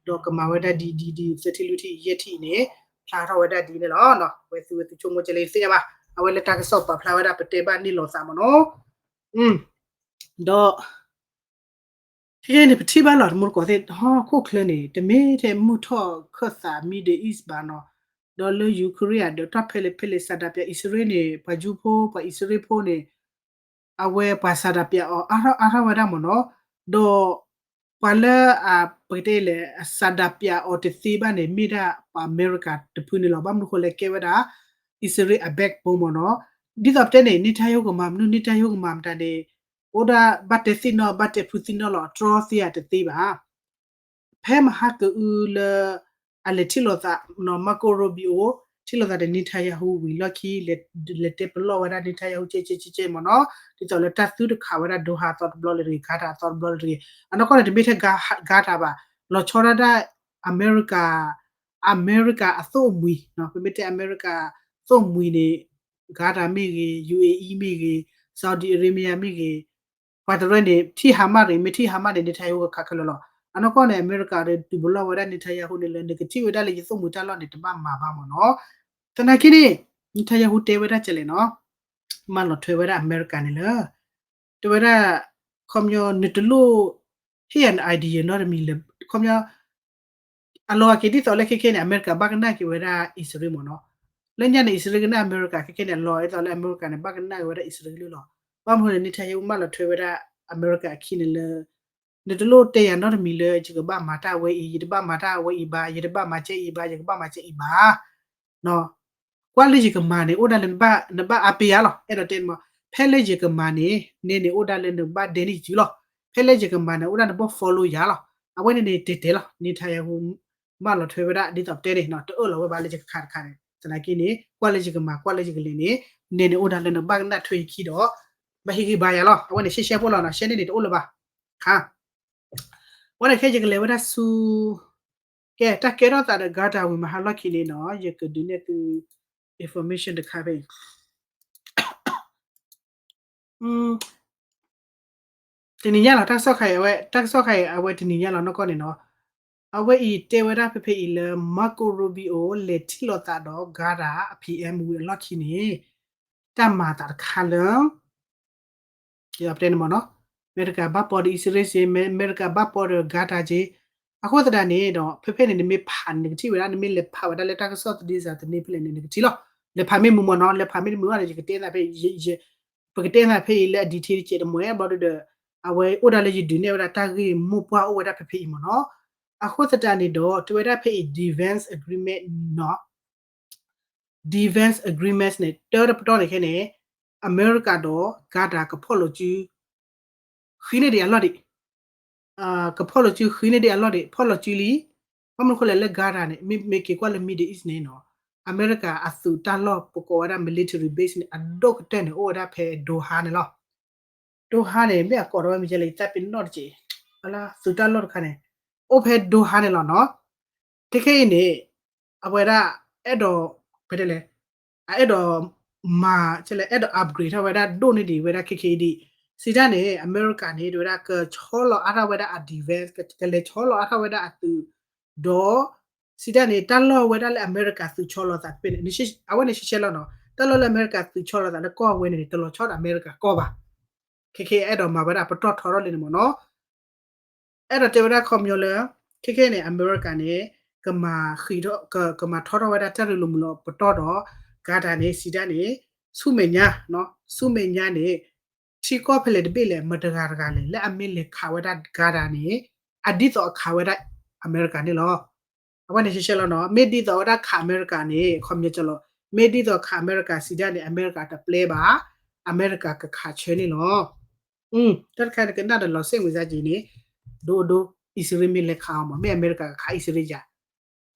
ဒီးကမၤဝဲဒၣ်ဒ်ဒ်ဒ် သၢထံၣ်လွံၢ်ထံၣ်ယဲၢ်ထံၣ်အံၤန့ၣ် ဖျါထီၣ်ဝဲဒၣ်ဒ်န့ၣ်လီၤ. အဝဲသုဝဲသုဆိကမိၣ်ကဲလၢယသ့ၣ်ညါဘၣ် အဝဲလၢတၢ်ကစီၣ်ပာ်ဖျါဝဲဒၣ်ပတဲဘၣ်န့ၣ်လီၤသးမ့ၢ်နီၤ ဒီး ခဲကဲန့ၣ် ပထံၣ်ဘၣ်လီၤ တမူတကိးသ့ၣ် ဟီၣ်ခိၣ်ချၢန့ၣ် တမ့ၢ်ထဲမုၢ်ထီၣ်ခၢၣ်သး Middle East ဘၣ်နီၤ ဒီးလၢ Ukraine ဒီးတၢ်ဖဲလဲၣ်ဖဲလဲၣ် ဆန္ဒပြ အံၣ်စရ့လးန့ၣ် ပှၤကၠူဖိ ပှၤအံၣ်စရ့လးဖိန့ၣ် အဝဲပှၤဆန္ဒပြအီၤ အါထီၣ်အါထီၣ်ဝဲဒၣ်မ့ၢ်နီၤ ဒီး ပှၤလၢအ ပကတဲလဲၣ် အဆန္ဒပြအီၤတသ့ဘၣ်န့ၣ် မ့ၢ်ဒၣ်ပှၤအမဲရကၤတဖုန့ၣ်လီၤ. ဘၣ်မနုၤဃိလဲၣ် ကဲဝဲဒၣ် အံၣ်စရ့လးအ backbone မ့ၢ်နီၤ ဒ်သိးပတဲန့ၣ် Netanyahu ကမၤမနုၤ Netanyahu ကမၤမတၤန့ၣ် အိၣ်ဒၣ်ဘၣ်တဲသ့ၣ်နီၣ် ဘၣ်တဲဖုသ့ၣ်နီၣ်လီၤ တြီသ့ဧါတသ့ဘၣ် ဖဲမဟါကအုလၢ အလဲၤထံၣ်လိာ်သး Marco Rubio ထံၣ်လိာ်သးဒီး Netanyahu ဝံၤလီၢ်ခံ လဲၤတဲပလီၢ်ဝဲဒၣ် Netanyahu ကဲကဲကဲကဲမ့ၢ်နီၤ ဒ်သိးလၢတၢ်သုတခးဝဲဒၣ် Doha အသီတဘျီလၢၤတဂ့ၤ Qatar အသီတဘျီလၢၤတဂ့ၤ အနီၢ်ကီၢ်န့ၣ် တမ့ၢ်ထဲ Qatar ဘၣ် လီၤဆီဒၣ်တၢ် အမဲရကၤ အမဲရကၤအသိၣ်မှံၤ ပမ့ၢ်တဲအမဲရကၤသိၣ်မှံၤန့ၣ် Qatar မ့ၢ်ဂ့ၤ ယူဢေအံ မ့ၢ်ဂ့ၤ Saudi Arabia မ့ၢ်ဂ့ၤ ပှၤတရၢန့ၣ် ထံၣ်ဟါမၢ်ရ့ၣ် မ့ၢ်ထံၣ်ဟါမၢ်န့ၣ် Netanyahu ကခးခဲလၢာ်လီၤ. အနီၢ်ကီၢ်န့ၣ် အမဲရကၤဒီးတူၢ်ပလီၢ်ဝဲဒၣ် Netanyahu န့ၣ်လၢ နကထံၣ်ဝဲဒၣ်လၢယသိၣ်မှံၤတၢ်လီၢ်န့ၣ် တဘၣ်မၤဘၣ်မ့ၢ်နီၤ. သနာ်က့န့ၣ် Netanyahu တဲဝဲဒၣ်ကလဲၣ်နီၤ မၢလီၤထွဲဝဲဒၣ်အမဲရကၤန့ၣ်လၢ တဲဝဲဒၣ် ခီပညီ နတလိၣ်ဟ့ၣ်ယၤန idea နီတမံၤလၢ ခီပညီ အလီၤက့ၤဒ်သိးလၢခဲခဲန့ၣ် အမဲရကၤဘၣ်ကနၣ်က့ၤဝဲဒၣ်အံၣ်စရ့လးမ့ၢ်နီၤ. လၢညါန့ၣ် အံၣ်စရ့လးကနၣ်အမဲရကၤ ခဲခဲန့ၣ် အလီၤဒ်သိးလၢအမဲရကၤန့ၣ် ဘၣ်ကနၣ်က့ၤဝဲဒၣ်အံၣ်စရ့လးလီၤ. ဘၣ်မနုၤန့ၣ် Netanyahu မၢလီၤထွဲဝဲဒၣ်အမဲရကၤအခံန့ၣ်လၢ နတလိၣ်တဲယၤနီတမံၤလၢ ယကဘၣ်မၤတၢ်ဝဲအံၤ ယတဘၣ်မၤတၢ်ဝဲအံၤဘၣ် ယတဘၣ်မၤကဲအံၤဘၣ် ယကဘၣ်မၤကဲအံၤဘၣ် ကွၢ်လၢယကမၤန့ၣ် အိၣ်ဒၣ်လၢနဘၣ်အါပ့ၤယၤလီၤ. အဲၣ်ဒိးတဲန့ၣ်မ့ၢ် ဖဲလၢယကမၤန့ၣ် နဲန့ၣ်အိၣ်ဒၣ်လၢနကဘၣ်ဒဲန့ၢ်ယစုလီၤ. ဖဲလၢယကမၤန့ၣ် အိၣ်ဒၣ်နဘၣ် follow ယၤလီၤ. အဝဲန့ၣ်န့ၣ်တဲတဲလီၤ Netanyahu မၢလီၤထွဲဝဲဒၣ်ဒ်သိးပတဲန့ၣ် တအၢၣ်လီၤဝဲဘၣ်လၢယကခးတခါန့ၣ် သနာ်က့န့ၣ် ကွၢ်လၢယကမၤ ကွၢ်လၢယကလဲၤန့ၣ် နဲန့ၣ်အိၣ်ဒၣ်လၢနကဘၣ်ကနၣ်ထွဲယခံဒီး ဘၣ်ဟ့ၣ်ဂံၢ်ဘါယၤလီၤ. အဝဲန့ၣ်ရှဲရှဲဖိလီၤနီၤ ရှဲန့ၣ်န့ၣ်တအိၣ်လၢၤဘၣ် ခါ ဝဲန့ၣ်ခဲယကလဲၤဝဲဒၣ်ဆူ ကဲ တၢ်ကဲထီၣ်သးဒီး Gaza ဝံၤမဟါလီၢ်ခံန့ၣ်နီၤ ယကဒုးနဲၣ်သု information တခါဖဲအံၤ တနံၤညါလီၤ တၢ်ကစီၣ်ခါအံၤအဝဲ တၢ်ကစီၣ်ခါအံၤအဝဲတနံၤညါလီၤနီၢ်ကီၢ်န့ၣ်နီၤ အဝဲအံၤတဲဝဲဒၣ်ဖဲဖဲအံၤလၢ Marco Rubio လဲၤထံၣ်လိာ်သးဒီး Gaza အ PM ဝံၤအလီၢ်ခံန့ၣ် တၢ်မၤသးတခါလၢ ယပတဲန့ၣ်မ့ၢ်နီၤ အမဲရကၤဘၣ်ပီဒီးအံၣ်စရ့လးက့ အမဲရကၤဘၣ်ပီဒီး Gaza က့ အဃိသတးန့ၣ်ဒီး ဖဲဖဲန့ၣ် နမ့ၢ်ဖးန့ၣ် နကထံၣ်ဝဲဒၣ် နမ့ၢ်လဲၤဖးဝဲဒၣ်လၢတၢ်ကစီၣ်သဒ့စးသန့ဖဲလဲၣ်န့ၣ် နကထံၣ်လီၤ. လဲၤဖးမ့ၢ်မုာ်မ့ၢ်နီၤ လဲၤဖးမ့ၢ်တမုာ်ဘၣ်န့ၣ် ယကတဲသးဖဲ ပကတဲသးဖဲအံၤလၢအ detail တကဲးတမှဲဘျီဒီး အဝဲအိၣ်ဒၣ်လၢယဒုးနဲၣ်ဝဲဒၣ်တၢ်ဂ့ၢ်မိၢ်ပှၢ်အိၣ်ဝဲဒၣ်ဖဲဖဲအံၤမ့ၢ်နီၤ. အဃိသတးန့ၣ်ဒီး တဲဝဲဒၣ်ဖဲအံၤ defense agreement နီၤ defense agreements န့ၣ် တၢတပတီၢ်န့ၣ်ခဲန့ၣ် အမဲရကၤဒီး Gaza ကဖီၣ်လိာ်စု ဃံးန့ၢ်ဒံးအလီၢ်ဒံး ကဖီၣ်လိာ်စုဃံးန့ၢ်ဒံးအလီၢ်ဒံး ဖီၣ်လိာ်စုလံ. ဘၣ်မနုၤဃိလဲၣ်လၢ Gaza န့ၣ် မ့ၢ်က့ၤကွၢ်လၢ Middle East န့ၣ်နီၤ အမဲရကၤအသုးတၢ်လီၢ်ပကိးဝဲဒၣ် military base န့ၣ် အဒိၣ်ကတၢၢ်န့ၣ် အိၣ်ဝဲဒၣ်ဖဲ Doha န့ၣ်လီၤ. Doha န့ၣ် မ့ၢ်အကိးထီၣ်ဝဲမ့ၢ်ကဲလၢယသးပ့ၤနီၣ်တက့ၢ် သုးတၢ်လီၢ်တခါန့ၣ် အိၣ်ဖဲ Doha န့ၣ်လီၤနီၤ. ခဲခဲအံၤန့ၣ် အဝဲဒၣ် အဲၣ်ဒိး ဖဲလဲၣ် အအဲၣ်ဒိး မၤ အဲၣ်ဒိး upgrade ထီၣ်ဝဲဒၣ်ဒိၣ်န့ၢ်ဒံးဝဲဒၣ်ခဲခဲအံၤဒံး စံးတၢ်န့ၣ် အမဲရကၤန့ၣ် တဲဝဲဒၣ်ကဆီလီၤအါထီၣ်ဝဲဒၣ်အ defense ကလဲၤဆီလီၤအါထီၣ်ဝဲဒၣ်အသုး ဒီး စံးတၢ်န့ၣ် တၢ်လီၢ်ဝဲဒၣ်လၢအမဲရကၤသုးဆီလီၤသးဖဲန့ၣ် အဝဲန့ၣ်ရှဲရှဲလီၤနီၤ တၢ်လီၢ်လၢအမဲရကၤသုးဆီလီၤသးလၢကီၢ်ဝဲန့ၣ်န့ၣ် တလီၤဆီဒီးအမဲရကၤကီၢ်ဘၣ်. ခဲခဲအအဲၣ်ဒိးမၤဝဲဒၣ်ပတီၢ်ထီထီၣ်လံန့ၣ်မ့ၢ်နီၤ အဲၣ်ဒိးတဲဝဲဒၣ်ခီပညီလၢ ခဲခဲန့ၣ် အမဲရကၤန့ၣ် ကမၤဃံးထီၣ် ကမၤထီထီၣ်ဝဲဒၣ်တၢ်ရ့လိာ်မုာ်လိာ်ပတီၢ်ဒီး Gaza န့ၣ် စံးတၢ်န့ၣ် ဆူမဲာ်ညါ ဆူမဲာ်ညါန့ၣ် ထံကီၢ်ဖဲလဲၣ်တဘ့ၣ်လဲၣ် မတဂၤတဂၤလဲၣ် လၢအမ့ၢ်လဲၤခးဝဲဒၣ် Gaza န့ၣ် အဒ်သိးအခးဝဲဒၣ်အမဲရကၤန့ၣ်လီၤ. အဝဲန့ၣ်ရှဲရှဲလီၤနီၤ မ့ၢ်ဒ်သိးဝဲဒၣ်ခးအမဲရကၤန့ၣ် ခီပညီကလီၤ မ့ၢ်ဒ်သိးခးအမဲရကၤစံးတၢ်န့ၣ် အမဲရကၤတပျဲဘၣ် အမဲရကၤကခးဆၢန့ၣ်လီၤ. တၢ်တခါန့ၣ်ကနၣ်ဒီးလီၤစ့ၣ်ဝံၤစါက့ၤန့ၣ် ဒိဒိ အံၣ်စရ့လးမ့ၢ်လဲၤခးအီၤမး မ့ၢ်အမဲရကၤကခးအံၣ်စရ့လးယၤ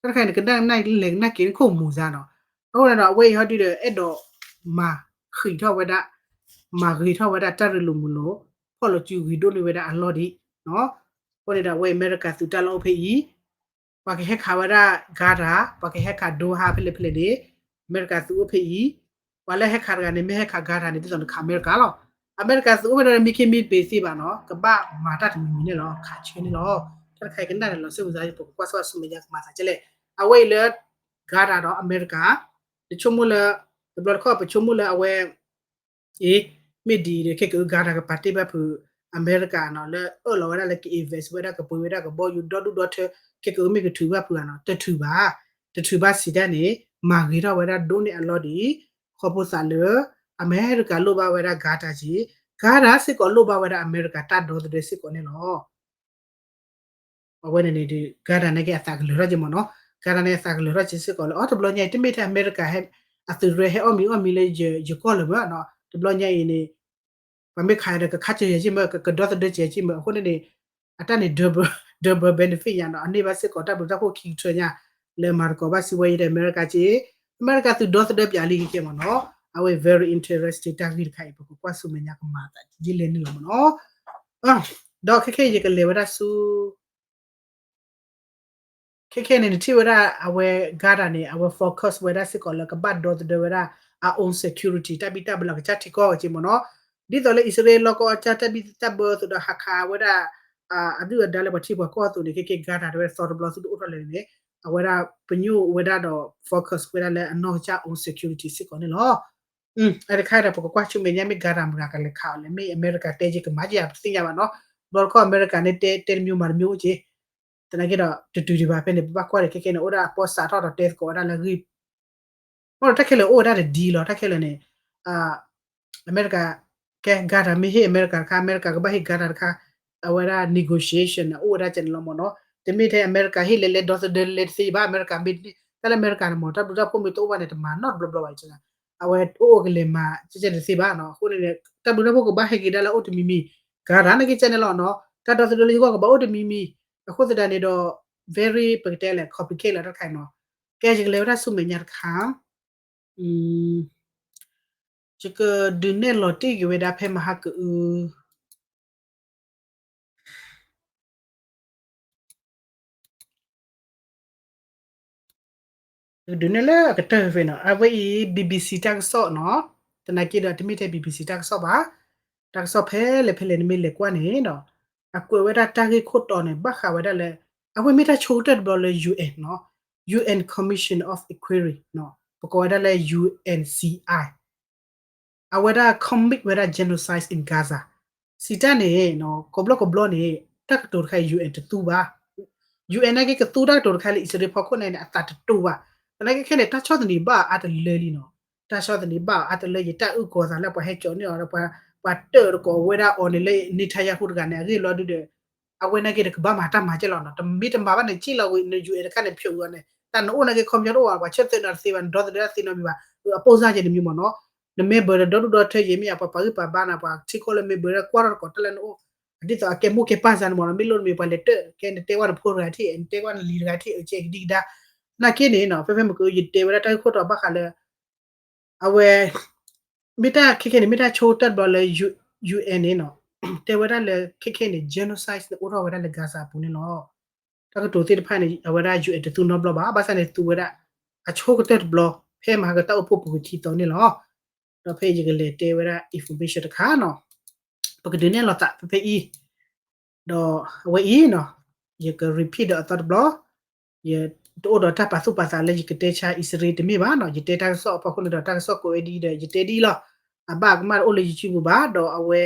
တၢ်တခါန့ၣ်ကနၣ်လဲၤကနၣ်က့ၤနခိၣ်မူၤစါနီၤ အဃိန့ၣ်ဒီးအဝဲအံၤဟီဒုဒီးအဲၣ်ဒိး မၤဃံးထီၣ်ဝဲဒၣ် မၤဂ့ၤထီၣ်ဝဲဒၣ်တၢ်ရ့လိာ်မုာ်လိာ် ဖီၣ်လိာ်စုဂ့ၤဒိၣ်န့ၢ်ဝဲဒၣ်အလီၢ်ဒံး အဃိန့ၣ်ဒီးအဝဲအံၤအမဲရကၤသုးတၢ်လီၢ်အိၣ်ဖဲအံၤ ပှၤကဟဲခးဝဲဒၣ် Gaza ပှၤကဟဲခး Doha ဖဲလဲၣ်ဖဲလဲၣ်န့ၣ် အမဲရကၤသုးအိၣ်ဖဲအံၤ ပှၤလၢဟဲခးတဂၤန့ၣ် မ့ၢ်ဟဲခး Gaza န့ၣ် ဒ်သိးနခးအမဲရကၤလီၤ. အမဲရကၤသုးအိၣ်ဖဲဒီးမ့ၢ်ခ့မ့ၢ်ပ့ၤသ့ဘၣ်နီၤ ကဘၣ်မၤတၢ်တမံၤမံၤန့ၣ်လီၤ ခးဆၢန့ၣ်လီၤ. တၢ်တခါအံၤကနၣ်ဒီးလီၤစ့ၣ်ဝံၤစါ ပကကွၢ်စၢ်ဆူမဲာ်ညါကမၤသးကဲလဲၣ် အဝဲအံၤလၢ Gaza ဒီးအမဲရကၤ နဆိကမိၣ်လၢ တဘျီတခီၣ်ပဆိကမိၣ်လၢအဝဲ အ့ မ့ၢ်ဒ်အံၤဒီး ခဲက Gaza ကပာ်တ့ၢ်ဘၣ်ဖုး အမဲရကၤနီၤ လၢအၢၣ်လီၤဝဲဒၣ်လၢက invest ဝဲဒၣ်ကပှ့ၤဝဲဒၣ်ကဘီယူၤဒီဒူၣ်ဒီထၢ ခဲကမ့ၢ်ကထုးဘၣ်ဖုးဧါနီၤ တထုးဘၣ် တထုးဘၣ်စံးတၢ်န့ၣ် မၤဂ့ၤထီၣ်ဝဲဒၣ်ဒိၣ်န့ၢ်အလီၢ်ဒံး ခီဖျိသးလၢ အမဲရကၤလိၣ်ဘၣ်ဝဲဒၣ် Gaza က့ Gaza စ့ၢ်ကီးလိၣ်ဘၣ်ဝဲဒၣ်အမဲရကၤတၢ်ဒီသဒၢစ့ၢ်ကီးန့ၣ်လီၤ. အဝဲန့ၣ်န့ၣ်ဒီး Gaza နာ်က့အသးကလၢၤထီၣ်က့မ့ၢ်နီၤ Gaza န့ၣ်အသးကလၢၤထီၣ်က့စ့ၢ်ကီးလၢ အီ တဘျီညါအံၤ တမ့ၢ်ထဲအမဲရကၤ အသုးရၢဟဲအီၣ်မံၤအီၣ်မံၤလၢယကီၢ်လၢၤမ့ၢ်နီၤ တဘျီညါအံၤန့ၣ် ပှၤမ့ၢ်ခးဒီး ကခါစၢၤယၤက့မ့ၢ် ကဒီသဒၢစၢၤယၤက့မ့ၢ် အဃိန့ၣ်န့ၣ် အတၢ်န့ၣ် double benefit ယၤနီၤ အန့ၢ်ဘၣ်စ့ၢ်ကီးတၢ်ဘျုးတၢ်ဖှိၣ်ခံကထၢညါ လၢမၤသကိးဘၣ်စံးဝဲအံၤဒီးအမဲရကၤက့ အမဲရကၤသုးဒီသဒၢပၠးလံက့မ့ၢ်နီၤ အဝဲ very interesting တၢ်ဂ့ၢ်တခါအံၤ ပကကွၢ်ဆူမဲာ်ညါကမၤသးဒ်လဲၣ်န့ၣ်လီၤမ့ၢ်နီၤ ဒီးခဲခဲအံၤယကလဲၤဝဲဒၣ်ဆူ ခဲ ခဲခဲန့ၣ် နထံၣ်ဝဲဒၣ်အဝဲ Gaza န့ၣ် အဝဲ focus ဝဲဒၣ်စ့ၢ်ကီးလၢကဘၣ်ဒီသဒၢဝဲဒၣ် အ own security တၢ်ဘံၣ်တၢ်ဘၢလၢကစၢ်ထံကီၢ်က့မ့ၢ်နီၤ. ဒ်သိးလၢအံၣ်စရ့လးလီၢ်ကီၢ်အတၢ်ဘံၣ်တၢ်ဘၢသိးဒီးဟးခးဝဲဒၣ် အဒုၣ်အဒါလၢပှၤထံပှၤကီၢ်အသိးန့ၣ် ခဲခဲ Gaza တဝဲသီတဘျီသုတအိၣ်ထီၣ်လဲၣ်န့ၣ် အဝဲဒၣ်ပညိၣ်ဝဲဒၣ်ဒီး focus ဝဲဒၣ်လၢအနီၢ်ကစၢ် own security စ့ၢ်ကီးန့ၣ်လီၤ. အတခါဒီး ပကကွၢ်ဆူမဲာ်ညါ မ့ၢ် Gaza မတၤကလဲၤခးအီၤလဲၣ်, မ့ၢ်အမဲရကၤတဲက့ၤကမၤက့ၤအီၤ ပတသ့ၣ်ညါဘၣ်နီၤ. ဘျီတခီၣ်အမဲရကၤန့ၣ်တဲ တဲတမျိုးမၤတမျိုးအိၣ်က့ၤ သနာ်က့ဒီး တတုၤဒံးဘၣ်ဖဲန့ၣ် ပဘၣ်ကွၢ်န့ၣ် ခဲခဲန့ၣ် အိၣ်ဒၣ်အပီၢ်စးထီၣ်ဒီးတဲသကိးဝဲဒၣ်လၢအဂ့ၢ် မ့ၢ်ဒီးတၢ်ခဲလၢာ်အိၣ်ဝဲဒၣ်တဒ်လီၤ. တၢ်ခဲလၢာ်န့ၣ် အမဲရကၤ ကဲ Gaza မ့ၢ်ဟ့ၣ်အမဲရကၤတခါ အမဲရကၤကဘၣ်ဟ့ၣ် Gaza တခါ အဝဲဒၣ် negotiation န့ၣ် အိၣ်ဝဲဒၣ်ကဲန့ၣ်လီၤမ့ၢ်နီၤ. တမ့ၢ်ထဲအမဲရကၤဟ့ၣ်လဲၤလဲၤဒီသဒၢလဲၤတသ့ဘၣ်. အမဲရကၤမ့ၢ် တၢ်လၢအမဲရကၤန့ၣ်မ့ၢ် တၢ်ဘျုးတၢ်ဖှိၣ်မ့ၢ်တအိၣ်ဘၣ်န့ၣ် တမၤနီတဘျီဘျီဘၣ်. အဝဲအိၣ်အိၣ်ကလဲၤမၤ ကဲကဲန့ၣ်တသ့ဘၣ်နီၤ. အဃိန့ၣ် တၢ်ဘျုးတၢ်ဖှိၣ်ကဘၣ်ဟဲက့ၤဒၣ်လၢအအိၣ်တမံၤမံၤ Gaza နာ်က့ကဲန့ၣ်လီၤနီၤ. တၢ်ဒီသဒၢလၢယဂီၢ်ကဘၣ်အိၣ်တမံၤမံၤ အဃိသတးန့ၣ်ဒီး very ပကတဲလဲၣ် complicate လီၤတၢ်တခါနီၤ. ကဲ ယကလဲၤဝဲဒၣ်ဆူမဲာ်ညါတခါ ယကဒုးနဲၣ်လီၤတ့ၢ်က့ၤဝဲဒၣ်ဖဲမဟါကအု ယကဒုးနဲၣ်လၢအကတၢၢ်ဖဲနီၤ. အဝဲအံၤ BBC တၢ်ကစီၣ်နီၤ. သနာ်က့ဒီး တမ့ၢ်ထဲ BBC တၢ်ကစီၣ်ဘၣ်. တၢ်ကစီၣ်ဖဲလဲၣ်ဖဲလဲၣ်နမ့ၢ်လဲၤကွၢ်န့ၣ်ဒီး အကွဲးဝဲဒၣ်တၢ်ဂ့ၢ်ခိၣ်တီန့ၣ် ဘၣ်ဃးဝဲဒၣ်လၢ အဝဲမ့ၢ်တၢ်ဆိကတၢၢ်တဘျီလၢ UN နီၤ, UN Commission of Inquiry နီၤ, ပကိးဝဲဒၣ်လၢ UNCI အဝဲဒၣ် commit ဝဲဒၣ် genocide in Gaza စံးတၢ်န့ၣ် ကိးဘျီကိးဘျီန့ၣ် တၢ်ကတိၤတခါ UN တသူဘၣ်. UN နာ်က့ကသူတၢ်ကတိၤတခါလၢအံၣ်စရ့လးဖီခိၣ်န့ၣ် အသးတတိာ်ဘၣ်. သနာ်က့ခဲန့ၣ် တၢ်ဆီၣ်သနံးဘၣ်အါတလၢလံနီၤ. တၢ်ဆီၣ်သနံးဘၣ်အါတလၢ ယတၢ်အုၣ်ကီၤသးလၢပှၤဟဲကၠီၤန့ၢ်အီၤဒီး ပှၤတၢၣ်တကိးဝဲဒၣ်အီၤန့ၣ်လၢ Netanyahu တဂၤန့ၣ် အဂ့ၢ်လီၤဒုဒီး အဝဲနာ်က့ဒီးကဘၣ်မၤတၢ်မၤကဲလီၤနီၤ. တမ့ၢ်တမၤဘၣ်န့ၣ် က့ၣ်လီၤဝံၤ UN တခါန့ၣ် ဖျိးဝံၤအီၤန့ၣ် တၢ်နအိၣ်နာ်က့ ခီပညီတအိၣ်ဘၣ် ပှၤဆၢသၢနၤတသ့ဘၣ် နဒီသဒၢတၢ်သ့နီတမံၤဘၣ်. အပိၢ်စၢ်ကဲတမံၤမ့ၢ်နီၤ. န member ဒီးဒီဒူၣ်ဒီထၢယဲမ့ၢ်ဧါ ပှၤပာ်ဂံၢ်ပာ်ဘါနၤ ပှၤထံကီၢ်လၢ member ဒီးကွၢ်ထီၣ်တကိးတၢ်လၢနအိၣ် ဒ်သိးအကဲမိၢ်ကဲပၢ်စၢ်န့ၣ်မ့ၢ်နီၤ. မ့ၢ်လိၣ်နမ့ၢ်ပှၤလဲၤတၢၣ် ကဲနတဲကွၢ်နဖိတဂၤထံၣ် နတဲကွၢ်နလံၤတဂၤထံၣ် အကဲကဒံကဒါ နာ်က့န့ၣ်နီၤ ဖဲဖဲမ့ၢ်ကယတဲဝဲဒၣ်တၢ်ဂ့ၢ်ခိၣ်တီဘၣ်ဃးလၢ အဝဲ မ့ၢ်တၢ်ခဲခဲန့ၣ် မ့ၢ်တၢ်ဆိကတၢၢ်တဘျီလၢ UN န့ၣ်နီၤ တဲဝဲဒၣ်လၢခဲခဲန့ၣ် genocide န့ၣ် အိၣ်ထီၣ်ဝဲဒၣ်လၢ Gaza အပူၤန့ၣ်လီၤ. တၢ်ကတိၤသ့ၣ်တဖၣ်န့ၣ် အဝဲဒၣ် UN တသူနီတဘျီဘၣ်. ဘၣ်ဆၣ်န့ၣ်သူဝဲဒၣ် အဆိကတၢၢ်တဘျီ ဖဲမဟါကတၢၢ်အိၣ်ဖှိၣ်ပူၤကထံသီန့ၣ်လီၤ. ဒီးဖဲယကလဲၤတဲဝဲဒၣ် information တခါနီၤ ပကဒုးနဲၣ်လီၤသးဖဲဖဲအံၤ ဒီးအဝဲအံၤနီၤ ယက repeat ဒီးအသီတဘျီ ယတအိၣ်ဒီးတၢ်ပာ်သူၣ်ပာ်သးလၢယကတဲဆါအံၣ်စရ့လးတမ့ၢ်ဘၣ်နီၤ. ယတဲတၢ်ကစီၣ်အဖီခိၣ်န့ၣ်ဒီး တၢ်ကစီၣ်ကွဲးဝဲဒ်အံၤဒီး ယတဲဒ်အံၤလီၤ. အဘၣ်အကမၣ်တအိၣ်လၢ YouTube ပူၤဘၣ် ဒီးအဝဲ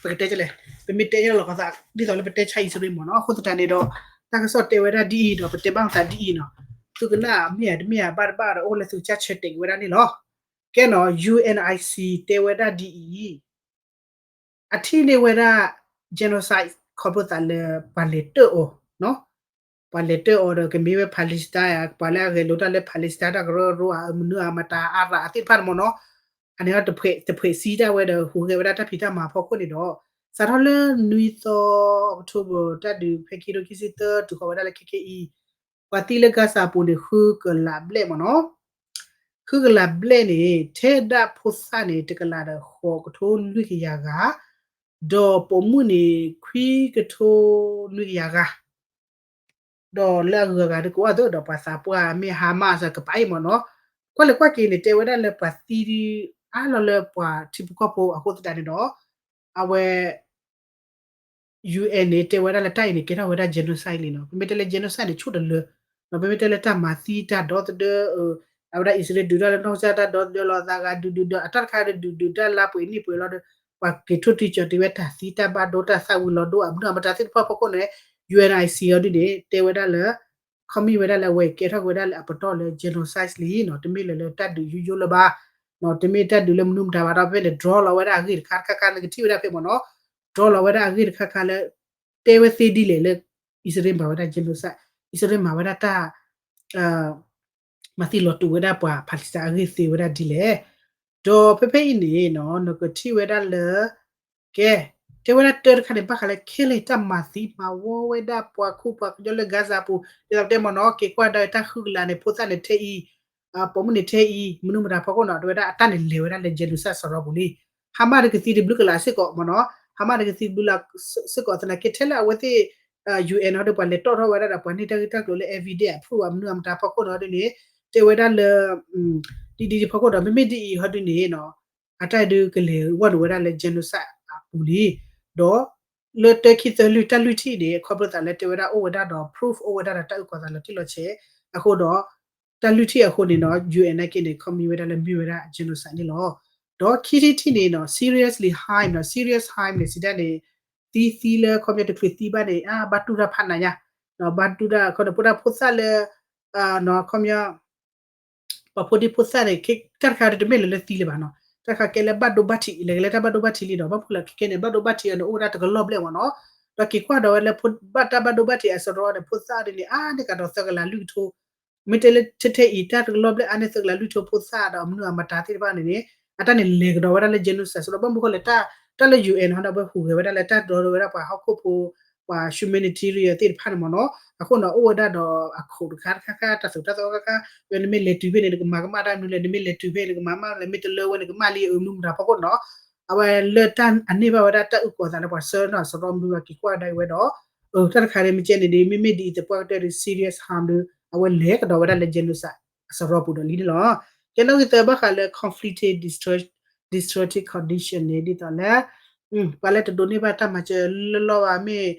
ပကတဲလဲၣ် ပမ့ၢ်တဲလီၤကီသး ဒ်သိးလၢပတဲဆါအံၣ်စရ့လးမ့ၢ်နီၤ. အဃိသတးန့ၣ်ဒီး တၢ်ကစီၣ်တဲဝဲဒၣ်ဒ်အံၤဒီး ပတဲဘၣ်မသးဒ်အံၤနီၤ. သုကနၣ်မ့ၢ်ဧါတမ့ၢ်ဧါ ဘၣ်တဘၣ်ဒီး အိၣ်လၢသုကစၢ်ဆၢတဲာ်က့ၤဝဲဒၣ်န့ၣ်လီၤ. ကဲနီၤ UNIC တဲဝဲဒၣ်ဒ်အံၤ အထံၣ်န့ၢ်ဝဲဒၣ် genocide ခီဖျိသးလၢပှၤလဲၤတၢၣ်အီၤ ပှၤလဲၤတၢၣ်အီၤဒီး ကမ့ၢ်ဝဲ Palestine ဧါ ပှၤလၢအဂဲၤလိာ်တၢ်လၢ Palestine တၢ်ကရၢကရိဧါ မနုၤဧါ မတၤ Arab အသ့ၣ်တဖၣ်န့ၣ်မ့ၢ်နီၤ အန့ၣ်တဖှဲးစံတၢ်ဝဲဒီး ဟူးဂဲၤဝဲဒၣ်တၢ်ဖံးတၢ်မၤအဖီခိၣ်န့ၣ်ဒီး စးထီၣ်လၢနွံသီ October တၢ်ဒုးဖဲခံကထိခံဆံသၢ တုၤဃီၤဝဲဒၣ်လၢခဲခဲအံၤ ပှၤသံလၢ Gaza အပူၤန့ၣ် ဃုကလးဘျဲၣ်မ့ၢ်နီၤ. ဃုကလးဘျဲၣ်န့ၣ် ထဲဒၣ်ဖိသၣ်န့ၣ် တကလးဒီးဃိးကထိလွံၢ်ကယၤဂၤ, ဒီးပိာ်မုၣ်န့ၣ် ခွံကထိနွံကယၤဂၤ ဒီးလၢအဂုၤအဂၤဒ်ကိးအသိးဒီး ပှၤသးပှၢ်မ့ၢ် Hamas ကပၤအံၤမ့ၢ်နီၤ. ကွၢ်လဲၤကွၢ်က့ၤန့ၣ် တဲဝဲဒၣ်လၢပှၤသံဒ်အါလီၤလၢပှၤထံဖိကီၢ်ဖိအဃိသတးန့ၣ်ဒီး အဝဲ UN န့ၣ် တဲဝဲဒၣ်လၢတၢ်အံၤန့ၣ် ကဲထီၣ်ဝဲဒၣ် genocide လံနီၤ. ပမ့ၢ်တဲလၢ genocide န့ၣ် ဆိၣ်တလၢ, ဒီးပမ့ၢ်တဲလၢတၢ်မၤသံတၢ်ဒီသဒၢ အဝဲဒၣ်အံၣ်စရ့လးဒုးတၢ်လၢနီၢ်ကစၢ်တၢ်ဒီသဒၢလီၤ သးဂၤဒုးဒုးဒီး အတၢ်တခါဒီးဒုးဒုးတၢ်လါပှဲၤနံၣ်ပှဲၤလီၤဒီး ပှၤက့ၤထိၣ်တံၢ်ကၠီၤတ့ၢ်ဝဲတၢ်သံတၢ်ဘၣ်ဒိတၢ်သၣ်ဝံၤလီၤဒိ အမနုၤအမတၤသ့ၣ်တဖၣ်ဖီခိၣ်န့ၣ် UNIC အီၤဒ်န့ၣ် တဲဝဲဒၣ်လၢ ခီမ့ၢ်ဝဲဒၣ်လၢအဝဲကဲထီၣ်က့ၤဝဲဒၣ်လၢအပတီၢ်လၢ genocide လံနီၤ. တမ့ၢ်လၢၤလၢတၢ်ဒုးယိယိလၢၤဘၣ်, တမ့ၢ်တၢ်ဒုးလၢမနုၤမတၤဘၣ်ဒီး ဖဲန့ၣ် draw လီၤဝဲဒၣ်အဂ့ၢ်တခါတခါခါ နကထံၣ်ဝဲဒၣ်ဖဲမ့ၢ်နီၤ, draw လီၤဝဲဒၣ်အဂ့ၢ်တခါခါလၢ တဲဝဲသ့ဒ်လဲၣ်လၢ အံၣ်စရ့လးမၤဝဲဒၣ် genocide, အံၣ်စရ့လးမၤဝဲဒၣ်တၢ် မၤသံလီၤတူာ်ဝဲဒၣ်ပှၤ Palestine အဂ့ၢ်သ့ဝဲဒၣ်ဒ်လဲၣ်. ဒီးဖဲဖဲအံၤန့ၣ်နီၤ နကထံၣ်ဝဲဒၣ်လၢ ကဲ တဲဝဲဒၣ်တၢတခါန့ၣ် ဘၣ်ဃးလၢခဲလၢာ်တၢ်မၤသံမၤဝီဝဲဒၣ်ပှၤခူပှၤကညီလၢ Gaza ပူၤ ဒ်သိးပတဲမ့ၢ်နီၤ က့ၤကွၢ်ဒီးတၢ်ဃုကလးန့ၣ် ဖိသၣ်န့ၣ်ထဲအံၤ, ပိာ်မုၣ်န့ၣ်ထဲအံၤ မနုၤမတၤဖီခိၣ်နီၤ တဲဝဲဒၣ်အတၢ်န့ၣ်လဲၤဝဲဒၣ်လၢ genocide စရီပူၤလံ. Hamas တကသံတဘျုးကလးစ့ၢ်ကီးမ့ၢ်နီၤ, Hamas တကသံတဘျုးကလးစ့ၢ်ကီး သနာ်က့ထဲလၢအဝဲသ့ၣ် UN ဟီဒုး ပှၤလဲၤတီၣ်ထီၣ်ဝဲဒၣ်ဒီး ပှၤန့ၢ်တၢ်ဂ့ၢ်တၢ်ကျိၤလၢ evidence အ proof အမနုၤအမတၤဖီခိၣ်န့ၣ်ဟီဒုးန့ၣ် တဲဝဲဒၣ်လၢ ဒ်ဒ်ဖီခိၣ်ဒီး မ့မ့ၢ်ဒ်အံၤဟီဒုးန့ၣ်နီၤ အတၢ်ဒုးကလဲၤဝဲဒၣ်ဝဲဒၣ်လၢ genocide အပူၤလံ, ဒီး လၢတၢခံသၢလွံၢ် တၢ်လွံၢ်ထံၣ်န့ၣ် ခီဖျိသးလၢတဲဝဲဒၣ်အိၣ်ဝဲဒၣ်ဒီး proof အိၣ်ဝဲဒၣ်ဒီးတၢ်အုၣ်ကီၤသးလီၤတံၢ်လီၤဆဲး, အဃိဒီး တၢ်လွံၢ်ထံၣ်အဃိန့ၣ်နီၤ UN နာ်က့န့ၣ် ခီမ့ၢ်ဝဲဒၣ်လၢမ့ၢ်ဝဲဒၣ် genocide န့ၣ်လီၤ. ဒီးခံထံၣ်တထံၣ်န့ၣ်နီၤ seriously harm နီၤ serious harm န့ၣ် စံးတၢ်န့ၣ် သံသံလၢခီပညီတချုးသံဘၣ်န့ၣ် အါ ဘၣ်တူၢ်တၢ်ဖးနးညါ, ဘၣ်တူၢ်တၢ်ခီန့ၣ် ဖိဒၣ်ဖိသၣ်လၢ ခီပညီ ပှၤဖိဒံဖိသၣ်န့ၣ် တၢ်တခါဒီးတမ့ၢ်လၢလၢသံလၢၤဘၣ်နီၤ, တၢ်တခါကဲလၢဘၣ်ဒိဘၣ်ထံး လဲၤကလဲၤတၢ်ဘၣ်ဒိဘၣ်ထံးလံဒီး ဘၣ်မနုၤလဲၣ်ခဲကဲန့ၣ် ဘၣ်ဒိဘၣ်ထံးအီၤန့ၣ် အိၣ်ဝဲဒၣ်တကလီၢ်ဘျဲၣ်မ့ၢ်နီၤ, ဒီးက့ၤကွၢ်ဒီးဝဲလၢဖိဘၣ်တၢ်ဘၣ်ဒိဘၣ်ထံးအစရီန့ၣ် ဖိသၣ်ဒ်န့ၣ် အါန့ၢ်ကဒီးသၢကလးလွံၢ်ကထိ မ့ၢ်တဲလၢထဲထဲအံၤ တၢ်တကလီၢ်ဘျဲၣ်အါန့ၢ်သၢကလးလွံၢ်ကထိဖိသၣ်ဒီးအမနုၤအမတၤသ့ၣ်တဖၣ်န့ၣ်န့ၣ် အတၢ်န့ၣ်လဲၤကဒီးဝဲဒၣ်လၢ genocide စရီ ဘၣ်မနုၤဃိလဲၣ် တၢ်လၢ UN ဟီဒီးဝဲဟူးဂဲၤဝဲဒၣ်လၢတၢ်ဒီဝဲဒၣ်ပှၤဟီၣ်ခိၣ်ဖိ ပှၤ humanitarian သ့ၣ်တဖၣ်န့ၣ်မ့ၢ်နီၤ, အဃိန့ၣ် အိၣ်ဝဲဒၣ်ဒီးအခိၣ်တခါတခါခါ တၢ်သိၣ်တၢ်သီခါခါ ဝဲနမ့ၢ်လဲၤတုၤဖဲန့ၣ် နကမၤကမၣ်တၢ်မနုၤလဲၣ် နမ့ၢ်လဲၤတုၤဖဲန့ၣ် နကမၤကမၣ်လဲၣ် မ့ၢ်တလၢဝဲနကမၣ်လံအမနုၤမတၤဖီခိၣ်နီၤ, အဝဲလၢတၢ်အန့ၢ်ဘၣ်ဝဲဒၣ်တၢ်အုၣ်ကီၤသးလၢပှၤစၢနီၤစရီမနုၤဒီးက့ၤကွၢ်ကဒါအံၤဝဲဒီး တၢ်တခါန့ၣ် မ့ၢ်ကဲန့ၣ်ဒ် မ့မ့ၢ်ဒ်အံၤသပှၢ်ကတၢၢ်ဒီး serious harm ဒီး အဝဲလဲၤကဒီးဝဲဒၣ်လၢ genocide အစရီပူၤဒီးလံန့ၣ်လီၤ. ကဲနီၣ်ဂံၢ်သၢဘၣ်ဃးလၢ conflict destructive condition န့ၣ် ဒ်သိးလၢ ပှၤလၢတဒိးန့ၢ်ဘၣ်တၢ်မၤစၢၤလၢလီၢ်ဘၣ်မ့ၢ်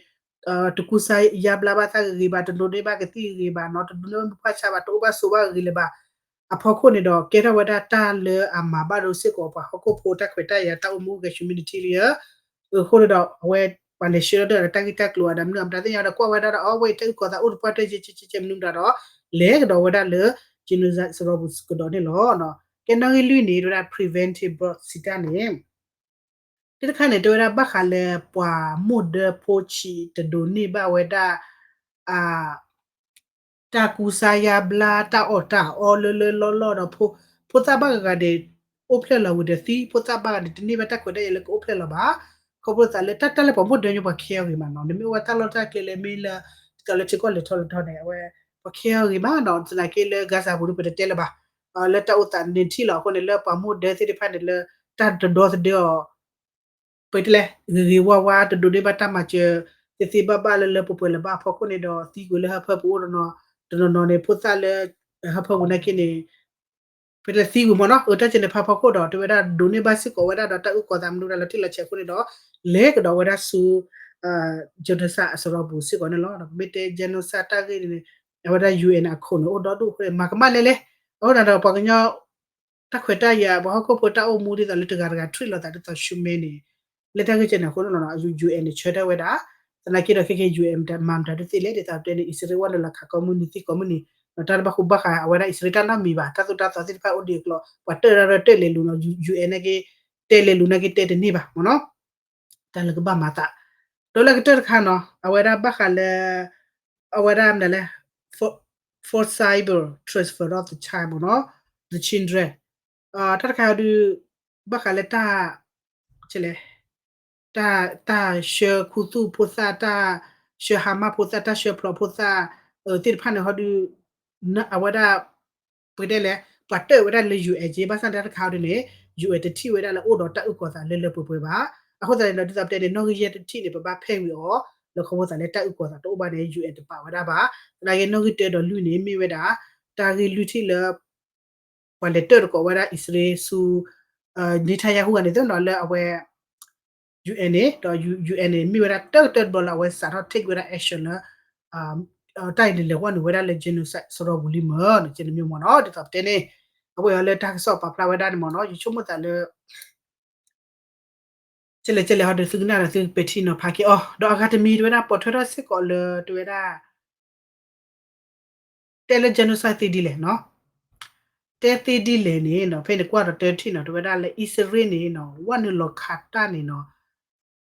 တကူစါယါဘျါဘၣ်သးဂ့ၤဂ့ၤဘၣ် တဒိးန့ၢ်ဘၣ်ကသံၣ်ဂ့ၤဂ့ၤဘၣ်နီၤ တဒိးန့ၢ်ဘၣ်မုၢ်ဖှၣ်ဆါဘၣ် တအိၣ်ဘၣ်ဆိးဘၣ်ဂ့ၤဂ့ၤလၢၤဘၣ် အဖီခိၣ်န့ၣ်ဒီး ကဲထီၣ်ဝဲဒၣ်တၢ်လၢအမၤဘၣ်ဒိစ့ၢ်ကီးပှၤဟီၣ်ခိၣ်ဖိတၢ်ခွဲးတၢ်ယာ်တၢ်အိၣ်မူအိၣ်ဂဲၤ humanitarian အဃိန့ၣ်ဒီး အဝဲပှၤလဲၤဆှၢလီၤဒီးတၢ်ဂ့ၢ်တၢ်ကျိၤအဒီးမနုၤအမတၤသ့ၣ်ညါဒီးကွၢ်ဝဲဒၣ်ဒီး အဝဲအံၤတၢ်အုၣ်ကီၤသးအိၣ်တပှၢ်တၢၢ်ကဲကဲကဲမနုၤမတၤဒီး လဲၤကဒီးဝဲဒၣ်လၢ genocide စရီပူၤကဒီးန့ၣ်လီၤ. ကဲနီၣ်ဂံၢ်လွံၢ်န့ၣ် တဲဝဲဒၣ် preventive birth စံးတၢ်န့ၣ် တၢ်တခါန့ၣ် တဲဝဲဒၣ်ဘၣ်ဃးလၢပှၤမိၢ်ဒၢဖိဆံးတဒိးန့ၢ်ဘၣ်ဝဲဒၣ် တၢ်ကူစါယါဘျါ တၢ်အီၣ်တၢ်အီလၢလၢလီၢ်လီၢ်ဒီး ဖိသၣ်ဘၣ်ဂၤဂၤန့ၣ် အိၣ်ဖျဲၣ်လီၤဝံၤဒီးသံ ဖိသၣ်ဘၣ်ဂၤန့ၣ် တန့ၢ်ဘၣ်တၢ်ခွဲးတၢ်ယာ်လၢကအိၣ်ဖျဲၣ်လီၤဘၣ်. ခီဖျိသးလၢတၢ်တၢ်လၢပှၤမိၢ်ဒၢညိပှၤခဲအီၤဂ့ၤမးနီၤ နမ့ၢ်အိၣ်ဝဲတၢ်လီၢ်တၢ်ကျဲလၢမ့ၢ်လၢ ဒ်သိးလၢထံကီၢ်လဲၤထီၣ်လဲၤထီန့ၣ် အဝဲ ပှၤခဲအီၤဂ့ၤမးနီၤ သနာ်က့လၢ Gaza ပူၤဒီးပတတဲလၢၤဘၣ် လၢတၢ်အိၣ်သးန့ၣ်ထံၣ်လီၤအဃိန့ၣ် လၢပှၤမိၢ်ဒၢသ့ၣ်တဖၣ်န့ၣ်လၢ တၢ်တဒီသဒၢအီၤ ပတဲလဲၣ် ဂ့ၤဂ့ၤဝါဝါ တဒိးန့ၢ်ဘၣ်တၢ်မၤစၢၤ သ့သ့ဘၣ်ဘၣ်လၢလၢပှဲၤပှဲၤလၢၤဘၣ်အဖီခိၣ်န့ၣ်ဒီး သံကွံာ်လၢဟၢဖၢပူၤအိၣ်တနီၤ တနီၤနီၤန့ၣ် ဖိသၣ်လၢ ဟၢဖၢပူၤနာ်က့န့ၣ် ပတဲသံကွံာ်မ့ၢ်နီၤ အတၢ်စဲးန့ၣ်ဖးဖီခိၣ်ဒီး တဲဝဲဒၣ်ဒိးန့ၢ်ဘၣ်စ့ၢ်ကီးဝဲဒၣ်ဒီးတၢ်အုၣ်ကီၤသးမနုၤဒၣ်လၢထံၣ်လီၤဆဲးအဃိန့ၣ်ဒီး လဲၤကဒီးဝဲဒၣ်ဆူ genocide အစရီပူၤစ့ၢ်ကီးန့ၣ်လီၤ. ပမ့ၢ်တဲ genocide တၢ်ဂ့ၢ်န့ၣ် အဝဲဒၣ် UN အခိၣ်န့ၣ် အိၣ်ဒီဒူၣ်အဃိန့ၣ် မၤကမၣ်လဲၣ်လဲၣ် အဃိန့ၣ်ဒီးပှၤကညီ တၢ်ခွဲးတၢ်ယာ် ပှၤဟီၣ်ခိၣ်ဖိတၢ်အိၣ်မူဒ်သိးလၢတဂၤတဂၤ treat လိာ်သးဒ်သိး human န့ၣ် လၢတၢ်ဂ့ၢ်ကဲန့ၣ်အဃိန့ၣ်လီၤ UN န့ၣ် ဆၢထၢၣ်ဝဲဒၣ် သနာ်က့ဒီးခဲကဲ UN မၤမတၤဒ်သ့လဲၣ် ဒ်သိးပတဲန့ၣ် အံၣ်စရ့လးဝဲနုာ်လီၤခးကိးမုၢ်နံၤသံကိးမုၢ်နံၤ တၢ်တဘၣ်ဃူဘၣ်ဃး အဝဲဒၣ်အံၣ်စရ့လးတၢ်နီတမံၤဘၣ် တၢ်သိၣ်တၢ်သီသ့ၣ်တဖၣ်အိၣ်ဒံးအကျိၤ ပှၤတၢၣ်တၢ်ရဲၣ်တၢၣ်လဲၤလူၤနီၤ UN နာ်က့ တဲလဲၤလူၤနာ်က့တဲတန့ၢ်ဘၣ်မ့ၢ်နီၤ တၢ်လၢကဘၣ်မၤသး ဒီးလၢကတၢၢ်တခါနီၤ အဝဲဒၣ်ဘၣ်ဃးလၢ အဝဲဒၣ်မနုၤလဲၣ် forcible transfer of the child မ့ၢ်နီၤ the children တၢ်တခါဒုး ဘၣ်ဃးလၢတၢ် လဲၣ် တၢ် တၢ်ဆှၢခူသူၣ်ဖိသၣ် တၢ်ဆှၢဟါမၢ်ဖိသၣ် တၢ်ဆှၢဖျိးဖိသၣ် သ့ၣ်တဖၣ်န့ၣ်ဟီဒုး အဝဲဒၣ် ပတဲလဲၣ် ပှၤတၢၣ်ဝဲဒၣ်လၢ UN က့ ဘၣ်ဆၣ်တၢ်တခါဒုးန့ၣ် UN တထံၣ်ဝဲဒၣ်လၢအိၣ်ဒီးတၢ်အုၣ်ကီၤသးလၢလၢပှဲၤပှဲၤဘၣ်. အဃိသတးန့ၣ်ဒီး ဒ်သိးပတဲန့ၣ် နီၣ်ဂံၢ်ယဲၢ်တထံၣ်န့ၣ် ပဘၣ်ဖဲးဝံၤအီၤ လၢခီဖျိသးလၢတၢ်အုၣ်ကီၤသးတအိၣ်ဘၣ်န့ၣ် UN တပာ်ဝဲဒၣ်ဘၣ်. သနာ်က့နီၣ်ဂံၢ်တၢဒီးလွံၢ်န့ၣ် မ့ၢ်ဝဲဒၣ် တၢ်ဂ့ၢ်လွံၢ်ထံၣ်လၢ ပှၤလဲၤတၢၣ်တကိးဝဲဒၣ်အံၣ်စရ့လးဆူ Netanyahu ဂၤန့ၣ်သ့ၣ်နီၤလၢအဝဲ UN န့ၣ် ဒီး UN န့ၣ် မ့ၢ်ဝဲဒၣ်တၢၢ်ကတၢၢ်တဘျီလၢအဝဲစးထီၣ် take ဝဲဒၣ် action လၢ တၢ်အံၤန့ၣ်လဲၤဝဲနုာ်ဝဲဒၣ်လၢ genocide စရီပူၤလံမ့ၢ် ကဲန့ၣ်မ့ၢ်မ့ၢ်နီၤ ဒ်သိးပတဲန့ၣ် အဝဲအီၤလၢတၢ်ကစီၣ်ပာ်ဖျါဝဲဒၣ်န့ၣ်မ့ၢ်နီၤ ယဆိကမိၣ်သးလၢ ကဲလဲၣ်ကဲလဲၣ်ဟီဒီးသုကနၣ်ဒီးသုပဲာ်ထံနီၤဖးက့ၤအီၤ ဒီးအဂၤတမံၤတဲဝဲဒၣ်ပိာ်ထွဲထီၣ်စ့ၢ်ကီးလၢတဲဝဲဒၣ် တဲလၢ genocide သ့ဒ်လဲၣ်နီၤ တဲသ့ဒ်လဲၣ်န့ၣ်နီၤ ဖဲန့ၣ်ကွၢ်ဒီးတၢထံၣ်နီၤ တဲဝဲဒၣ်လၢအံၣ်စရ့လးန့ၣ်နီၤ ဝဲနုာ်လီၤခးတၢ်န့ၣ်နီၤ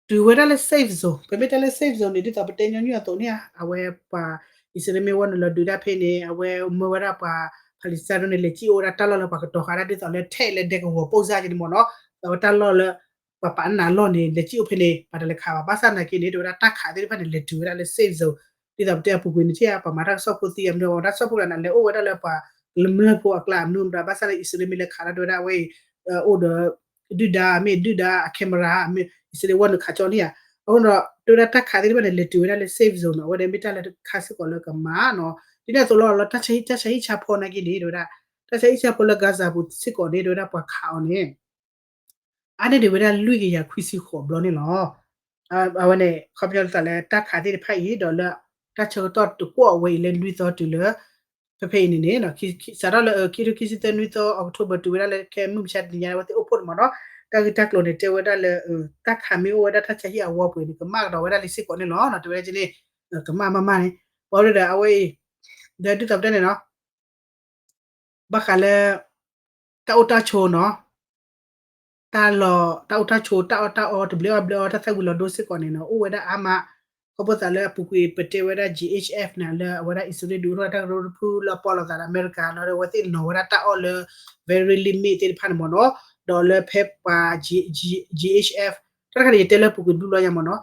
တုၤဝဲဒၣ်လၢ safe zone ပမ့ၢ်တဲလၢ safe zone န့ၣ် ဒ်သိးပတဲညီနုၢ်အသိးန့ၣ်ဧါ အဝဲပှၤအံၣ်စရ့လးမ့ၢ်ဝဲနုာ်လီၤဒုးတၢ်ဖဲန့ၣ် အဝဲမၢဝဲဒၣ်ပှၤ Palestine န့ၣ် လဲၤစံၣ်အိၣ်ဝဲဒၣ်တၢ်လီၢ်လၢပှၤကတီၤဃာ်ဒၣ်ဒ်သိးလၢထဲးလၢဒဲကဝီၤပိၢ်စၢ်က့န့ၣ်မ့ၢ်နီၤ အဝဲတၢ်လီၢ်လၢ ပှၤပာ်နးလီၢ်န့ၣ် လဲၤစံၣ်အိၣ်ဖဲန့ၣ် ပှၤတလဲၤခးဘၣ် ဘၣ်ဆၣ်သနာ်က့န့ၣ် တဲဝဲဒၣ်တၢ်ခးသ့ၣ်တဖၣ်န့ၣ် လဲၤတုၤဝဲဒၣ်လၢ safe zone ဒ်သိးပတဲအပူၤကွံာ်န့ၣ်ထံၣ်ဧါ ပှၤမၤတၢ်ကစီၣ်ဖိသံအမနုၤ တၢ်ကစီၣ်ဖိတဂၤန့ၣ် လဲၤအိၣ်ဝဲဒၣ်လၢပှၤကမျၢၢ်ဖိအကျါအမနုၤမတၤ ဘၣ်ဆၣ်လၢအံၣ်စရ့လးမ့ၢ်လဲၤခးတၢ်တဲဝဲဒၣ်အဝဲအံၤ အိၣ်ဒီး ဒုၣ်ဒါ မ့ၢ်ဒုၣ်ဒါအ camera မ့ၢ် အံၣ်စရ့လးဝဲနုာ်ခးကၠီန့ၣ်ဧါ အဃိဒီး တဲဝဲဒၣ်တၢ်ခးသ့ၣ်တဖၣ်န့ၣ် လဲၤတုၤဝဲဒၣ်လၢ safe zone နီၤ, အဝဲန့ၣ်မ့ၢ်တၢ်လၢတခါစ့ၢ်ကီးလၢကမၤနီၤ. ဒ်န့ၣ်အသိးလီၤ လၢတၢ်ဆါဟံၣ် တၢ်ဆါဟံၣ်ဆါဖီနာ်က့န့ၣ် တဲဝဲဒၣ် တၢ်ဆါဟံၣ်ဆါဖီလၢ Gaza ပူၤစ့ၢ်ကီးန့ၣ် တဲဝဲဒၣ်ပှၤခးအီၤန့ၣ် အါန့ၢ်ဒံးဝဲဒၣ်လွံၢ်ကယၤခွံဆံဃိးဘျီန့ၣ်လီၤ. အဝဲန့ၣ် ခီပညီသးလၢတၢ်ခးသ့ၣ်တဖၣ်အံၤ ဒီးလၢ တၢ်ဆၢကတီၢ်တကွီၢ်အဝဲအံၤလၢနွံသီတုၤလၢ ဖဲဖဲအံၤန့ၣ်န့ၣ် စးထီၣ်လၢ ခံထိခံဆံသၢ နွံသီ October တုၤဝဲဒၣ်လၢခဲမုၢ်မဆါတနံၤညါ အဝဲသ့ၣ်အိၣ်ဖှိၣ်န့ၣ်မ့ၢ်နီၤ, တၢ်ဂ့ၢ်တၢ်ကျိၤန့ၣ် တဲဝဲဒၣ်လၢ တၢ်ခးမ့ၢ်အိၣ်ဝဲဒၣ်တၢ်ဆါဟံၣ်အဝီပူၤန့ၣ် ကမၣ်ကဒီးဝဲဒၣ်လံစ့ၢ်ကီးန့ၣ်လီၤ. တဲဝဲဒၣ်က့န့ၣ် ကမၣ်မးမးန့ၣ် ပှၤဒီးအဝဲအံၤ ဒီးဒ်သိးပတဲန့ၣ်နီၤ ဘၣ်ဃးလၢ တၢ်အိၣ်တၢ်ဆိးနီၤ, တၢ်လီၢ် တၢ်အိၣ်တၢ်ဆိး တၢ်အီၣ်တၢ်အီ တဘျီအီၣ်ဘျီအီ တၢ်သၣ်ဝံၤလီၤဒိစ့ၢ်ကီးန့ၣ်နီၤ အိၣ်ဝဲဒၣ်အါမး, ခီဖျိသးလၢအပူၤကွံာ် ပတဲဝဲဒၣ် GHF န့ၣ် လၢအဝဲဒၣ်အံၣ်စရ့လးဒုးအိၣ်ထီၣ်တၢ်ကရၢတဖုလၢအပီၢ်လိာ်သးဒီးအမဲရကၤနီၤ ဒီးအဝဲသ့ၣ်နီၤဝဲဒၣ်တၢ်အီၣ်လၢ very limit သ့ၣ်တဖၣ်န့ၣ်မ့ၢ်နီၤ, ဒီးလၢဖဲပှၤ GHF တၢ်တခါန့ၣ် ယတဲလၢပူၤကွံာ်တဘျုးလီၤညါမ့ၢ်နီၤ,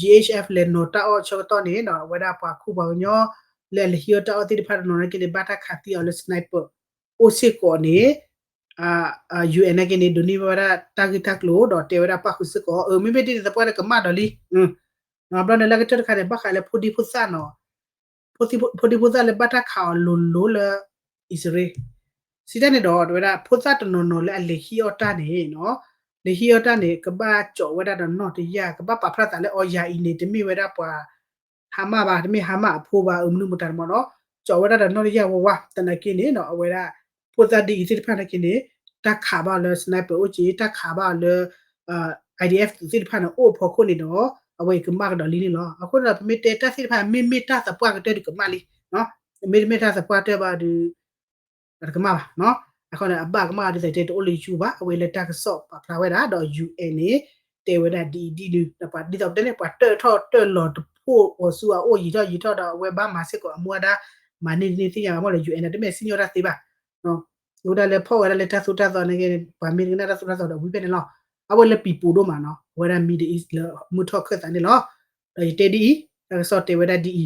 GHF လဲၤနီၤတၢ်အီၣ်ဆၢကတီၢ်န့ၣ်နီၤ အဝဲဒၣ်ပှၤခူပှၤကညီ လၢအလဲၤဟံးအီၣ်တၢ်အီၣ်သ့ၣ်တဖၣ်တနီၤနီၤက့န့ၣ် ဘၣ်တၢ်ခးသံအီၤလၢ sniper အိၣ်စ့ၢ်ကီးန့ၣ် UN နာ်က့န့ၣ် ဒိးန့ၢ်ဘၣ်ဝဲဒၣ်တၢ်ဂ့ၢ်တၢ်ကျိၤဒီးတဲဝဲဒၢ်ပၣ်ဃုာ်စ့ၢ်ကီး အမ့မ့ၢ်ဒ်န့ၣ်သပှၢ်ဒီးကမၣ်ဒီးလံ. ဘျီန့ၣ်လၢကတၢၢ်တခါန့ၣ် ဘၣ်ဃးလၢဖိဒံဖိသၣ်နီၤ, ဖိဒံဖိသၣ်လၢဘၣ်တၢ်ခးအီၤလိၤလိၤလၢ အံၣ်စရ့လး, စံးတၢ်န့ၣ်ဒီး တဲဝဲဒၣ် ဖိသၣ်တနီၤနီၤလၢအလဲၤဟံးအီၣ်တၢ်န့ၣ်နီၤ, လဲၤဟံးအီၣ်တၢ်န့ၣ် ကဘၣ်ကၠီးဝဲဒၣ်ဒီးနီၢ်တယၢ် ကဘၣ်ပာ်ဖျါသးလၢအီၤယၤအံၤန့ၣ် တမ့ၢ်ဝဲဒၣ်ပှၤ ဟါမၢ်ဘၣ်, တမ့ၢ်ဟါမၢ်အဖိဘၣ် အမနုၤမတၤတမ့ၢ်နီၤ, ကၠီးဝဲဒၣ်ဒီးနီၢ်တယၢ်ဝဲဝဲ သနာ်က့န့ၣ်နီၤ အဝဲဒၣ် ဖိသၣ်ဒ်အံၤသ့ၣ်တဖၣ်နာ်က့န့ၣ် တၢ်ခးဘၣ်အီၤလၢ sniper အိၣ်က့ တၢ်ခးဘၣ်အီၤလၢ IDF သ့ၣ်တဖၣ်န့ၣ် အိၣ်အဖီခိၣ်န့ၣ်ဒီး အဝဲအံၤကမၣ်ကဒီးလံန့ၣ်လီၤ. အဃိန့ၣ်ဒီး ပမ့ၢ်တဲတၢ်သ့ၣ်တဖၣ် မ့မ့ၢ်တၢ်သပှၢ်ကတၢၢ်ဒုးကမၣ်လံ, မ့တမ့ၢ်တၢ်သပှၢ်တၢၢ်ဘၣ်ဒီး တကမၣ်ဘၣ်နီၤ. အဃိန့ၣ် အဘၣ်ကမၣ်ဒ်သိးတဲတအိၣ်လၢယကၠူဘၣ်, အဝဲလၢတၢ်ကစီၣ်ပာ်ဖျါဝဲဒၣ်ဒီး UN န့ၣ် တဲဝဲဒၣ်ဒ်အံၤဒ်နုၤ ဒီးပှၤဒ်သိးပတဲန့ၣ် ပှၤတၢၢ်ထီၣ်တၢၢ်လီၤတဖှိၣ်အီၤဆူအအိၣ်ယံာ်ထီၣ်ယံာ်ထီၣ်ဒီး အဝဲဘၣ်မၤစ့ၢ်ကီးအမူအဒါ မၤန့ၢ်တန့ၢ်သ့ၣ်ညါဘၣ်မ့ၢ်ဒီး UN န့ၣ် တမ့ၢ်စံၣ်ညီၣ်တၢ်သ့ဘၣ်. အဝဲဒၣ်လၢဖီၣ်ဝဲဒၣ်လၢတၢ်သိၣ်တၢ်သီန့ၣ်က့ ပှၤမ့ၢ်တကနၣ်တၢ်သိၣ်တၢ်သီဒီးဝံၤဖဲန့ၣ်လီၤ. အဝဲလၢပံၤပူၤဒိၣ်မးနီၤ အဝဲဒၣ် Middle East လၢမုၢ်ထီၣ်ခၢၣ်သးန့ၣ်လီၤ. ဒီးယတဲဒ်အံၤ တၢ်ကစီၣ်တဲဝဲဒၣ်ဒ်အံၤ ခီ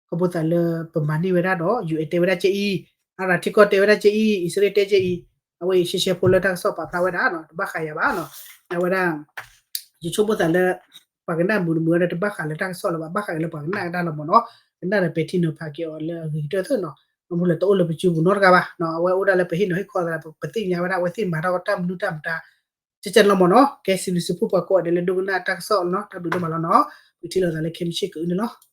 ဖျိသးလၢပမၤန့ၢ်ဝဲဒၣ်ဒီး UN တဲဝဲဒၣ်ကဲအံၤ, အရၤထံကီၢ်တဲဝဲဒၣ်ကဲအံၤ, အံၣ်စရ့လးတဲကဲအံၤ, အဝဲအံၤရှဲရှဲဖိလၢတၢ်ကစီၣ်ပာ်ဖျါဝဲဒၣ်နီၤ တဘၣ်ဃးယၤဘၣ်နီၤ. အဝဲဒၣ် ယဆိကမိၣ်သးလၢ ပှၤကနၣ်မုာ်တမုာ်ဝဲဒၣ်တဘၣ်ဃးလၢတၢ်ကစီၣ်လၢၤဘၣ်, ဘၣ်ဃးက့ၤလၢပှၤကနၣ်ကဒါလီၤမ့ၢ်နီၤ. ကနၣ်ဒီးပဲာ်ထံနီၤဖးက့ၤအီၤလၢအဂ့ၤကတၢၢ်သ့နီၤ. အမူလၢတအိၣ်လၢပစုပူၤနီတဂၤဘၣ်နီၤ. အဝဲအိၣ်ဒၣ်လၢပဟ့ၣ်နီၤဟ့ၣ်ခီသးဒီး ပသ့ၣ်ညါဝဲဒၣ်အဝဲသ့ၣ်မၤထီၣ်တၢ်မနုၤတၢ်မတၤ ကကလီၤမ့ၢ်နီၤ. ကဲစံးဘျုးစံးဖှိၣ်ပှၤကိးဂၤဒဲးလၢဒိကနၣ်တၢ်ကစီၣ်နီၤ တၢ်ဘျုးဒိၣ်မးလီၤနီၤ. ပထံၣ်လိာ်သးလၢခဲမုၢ်ဆ့ၣ်ကအုန့ၣ်လီၤ.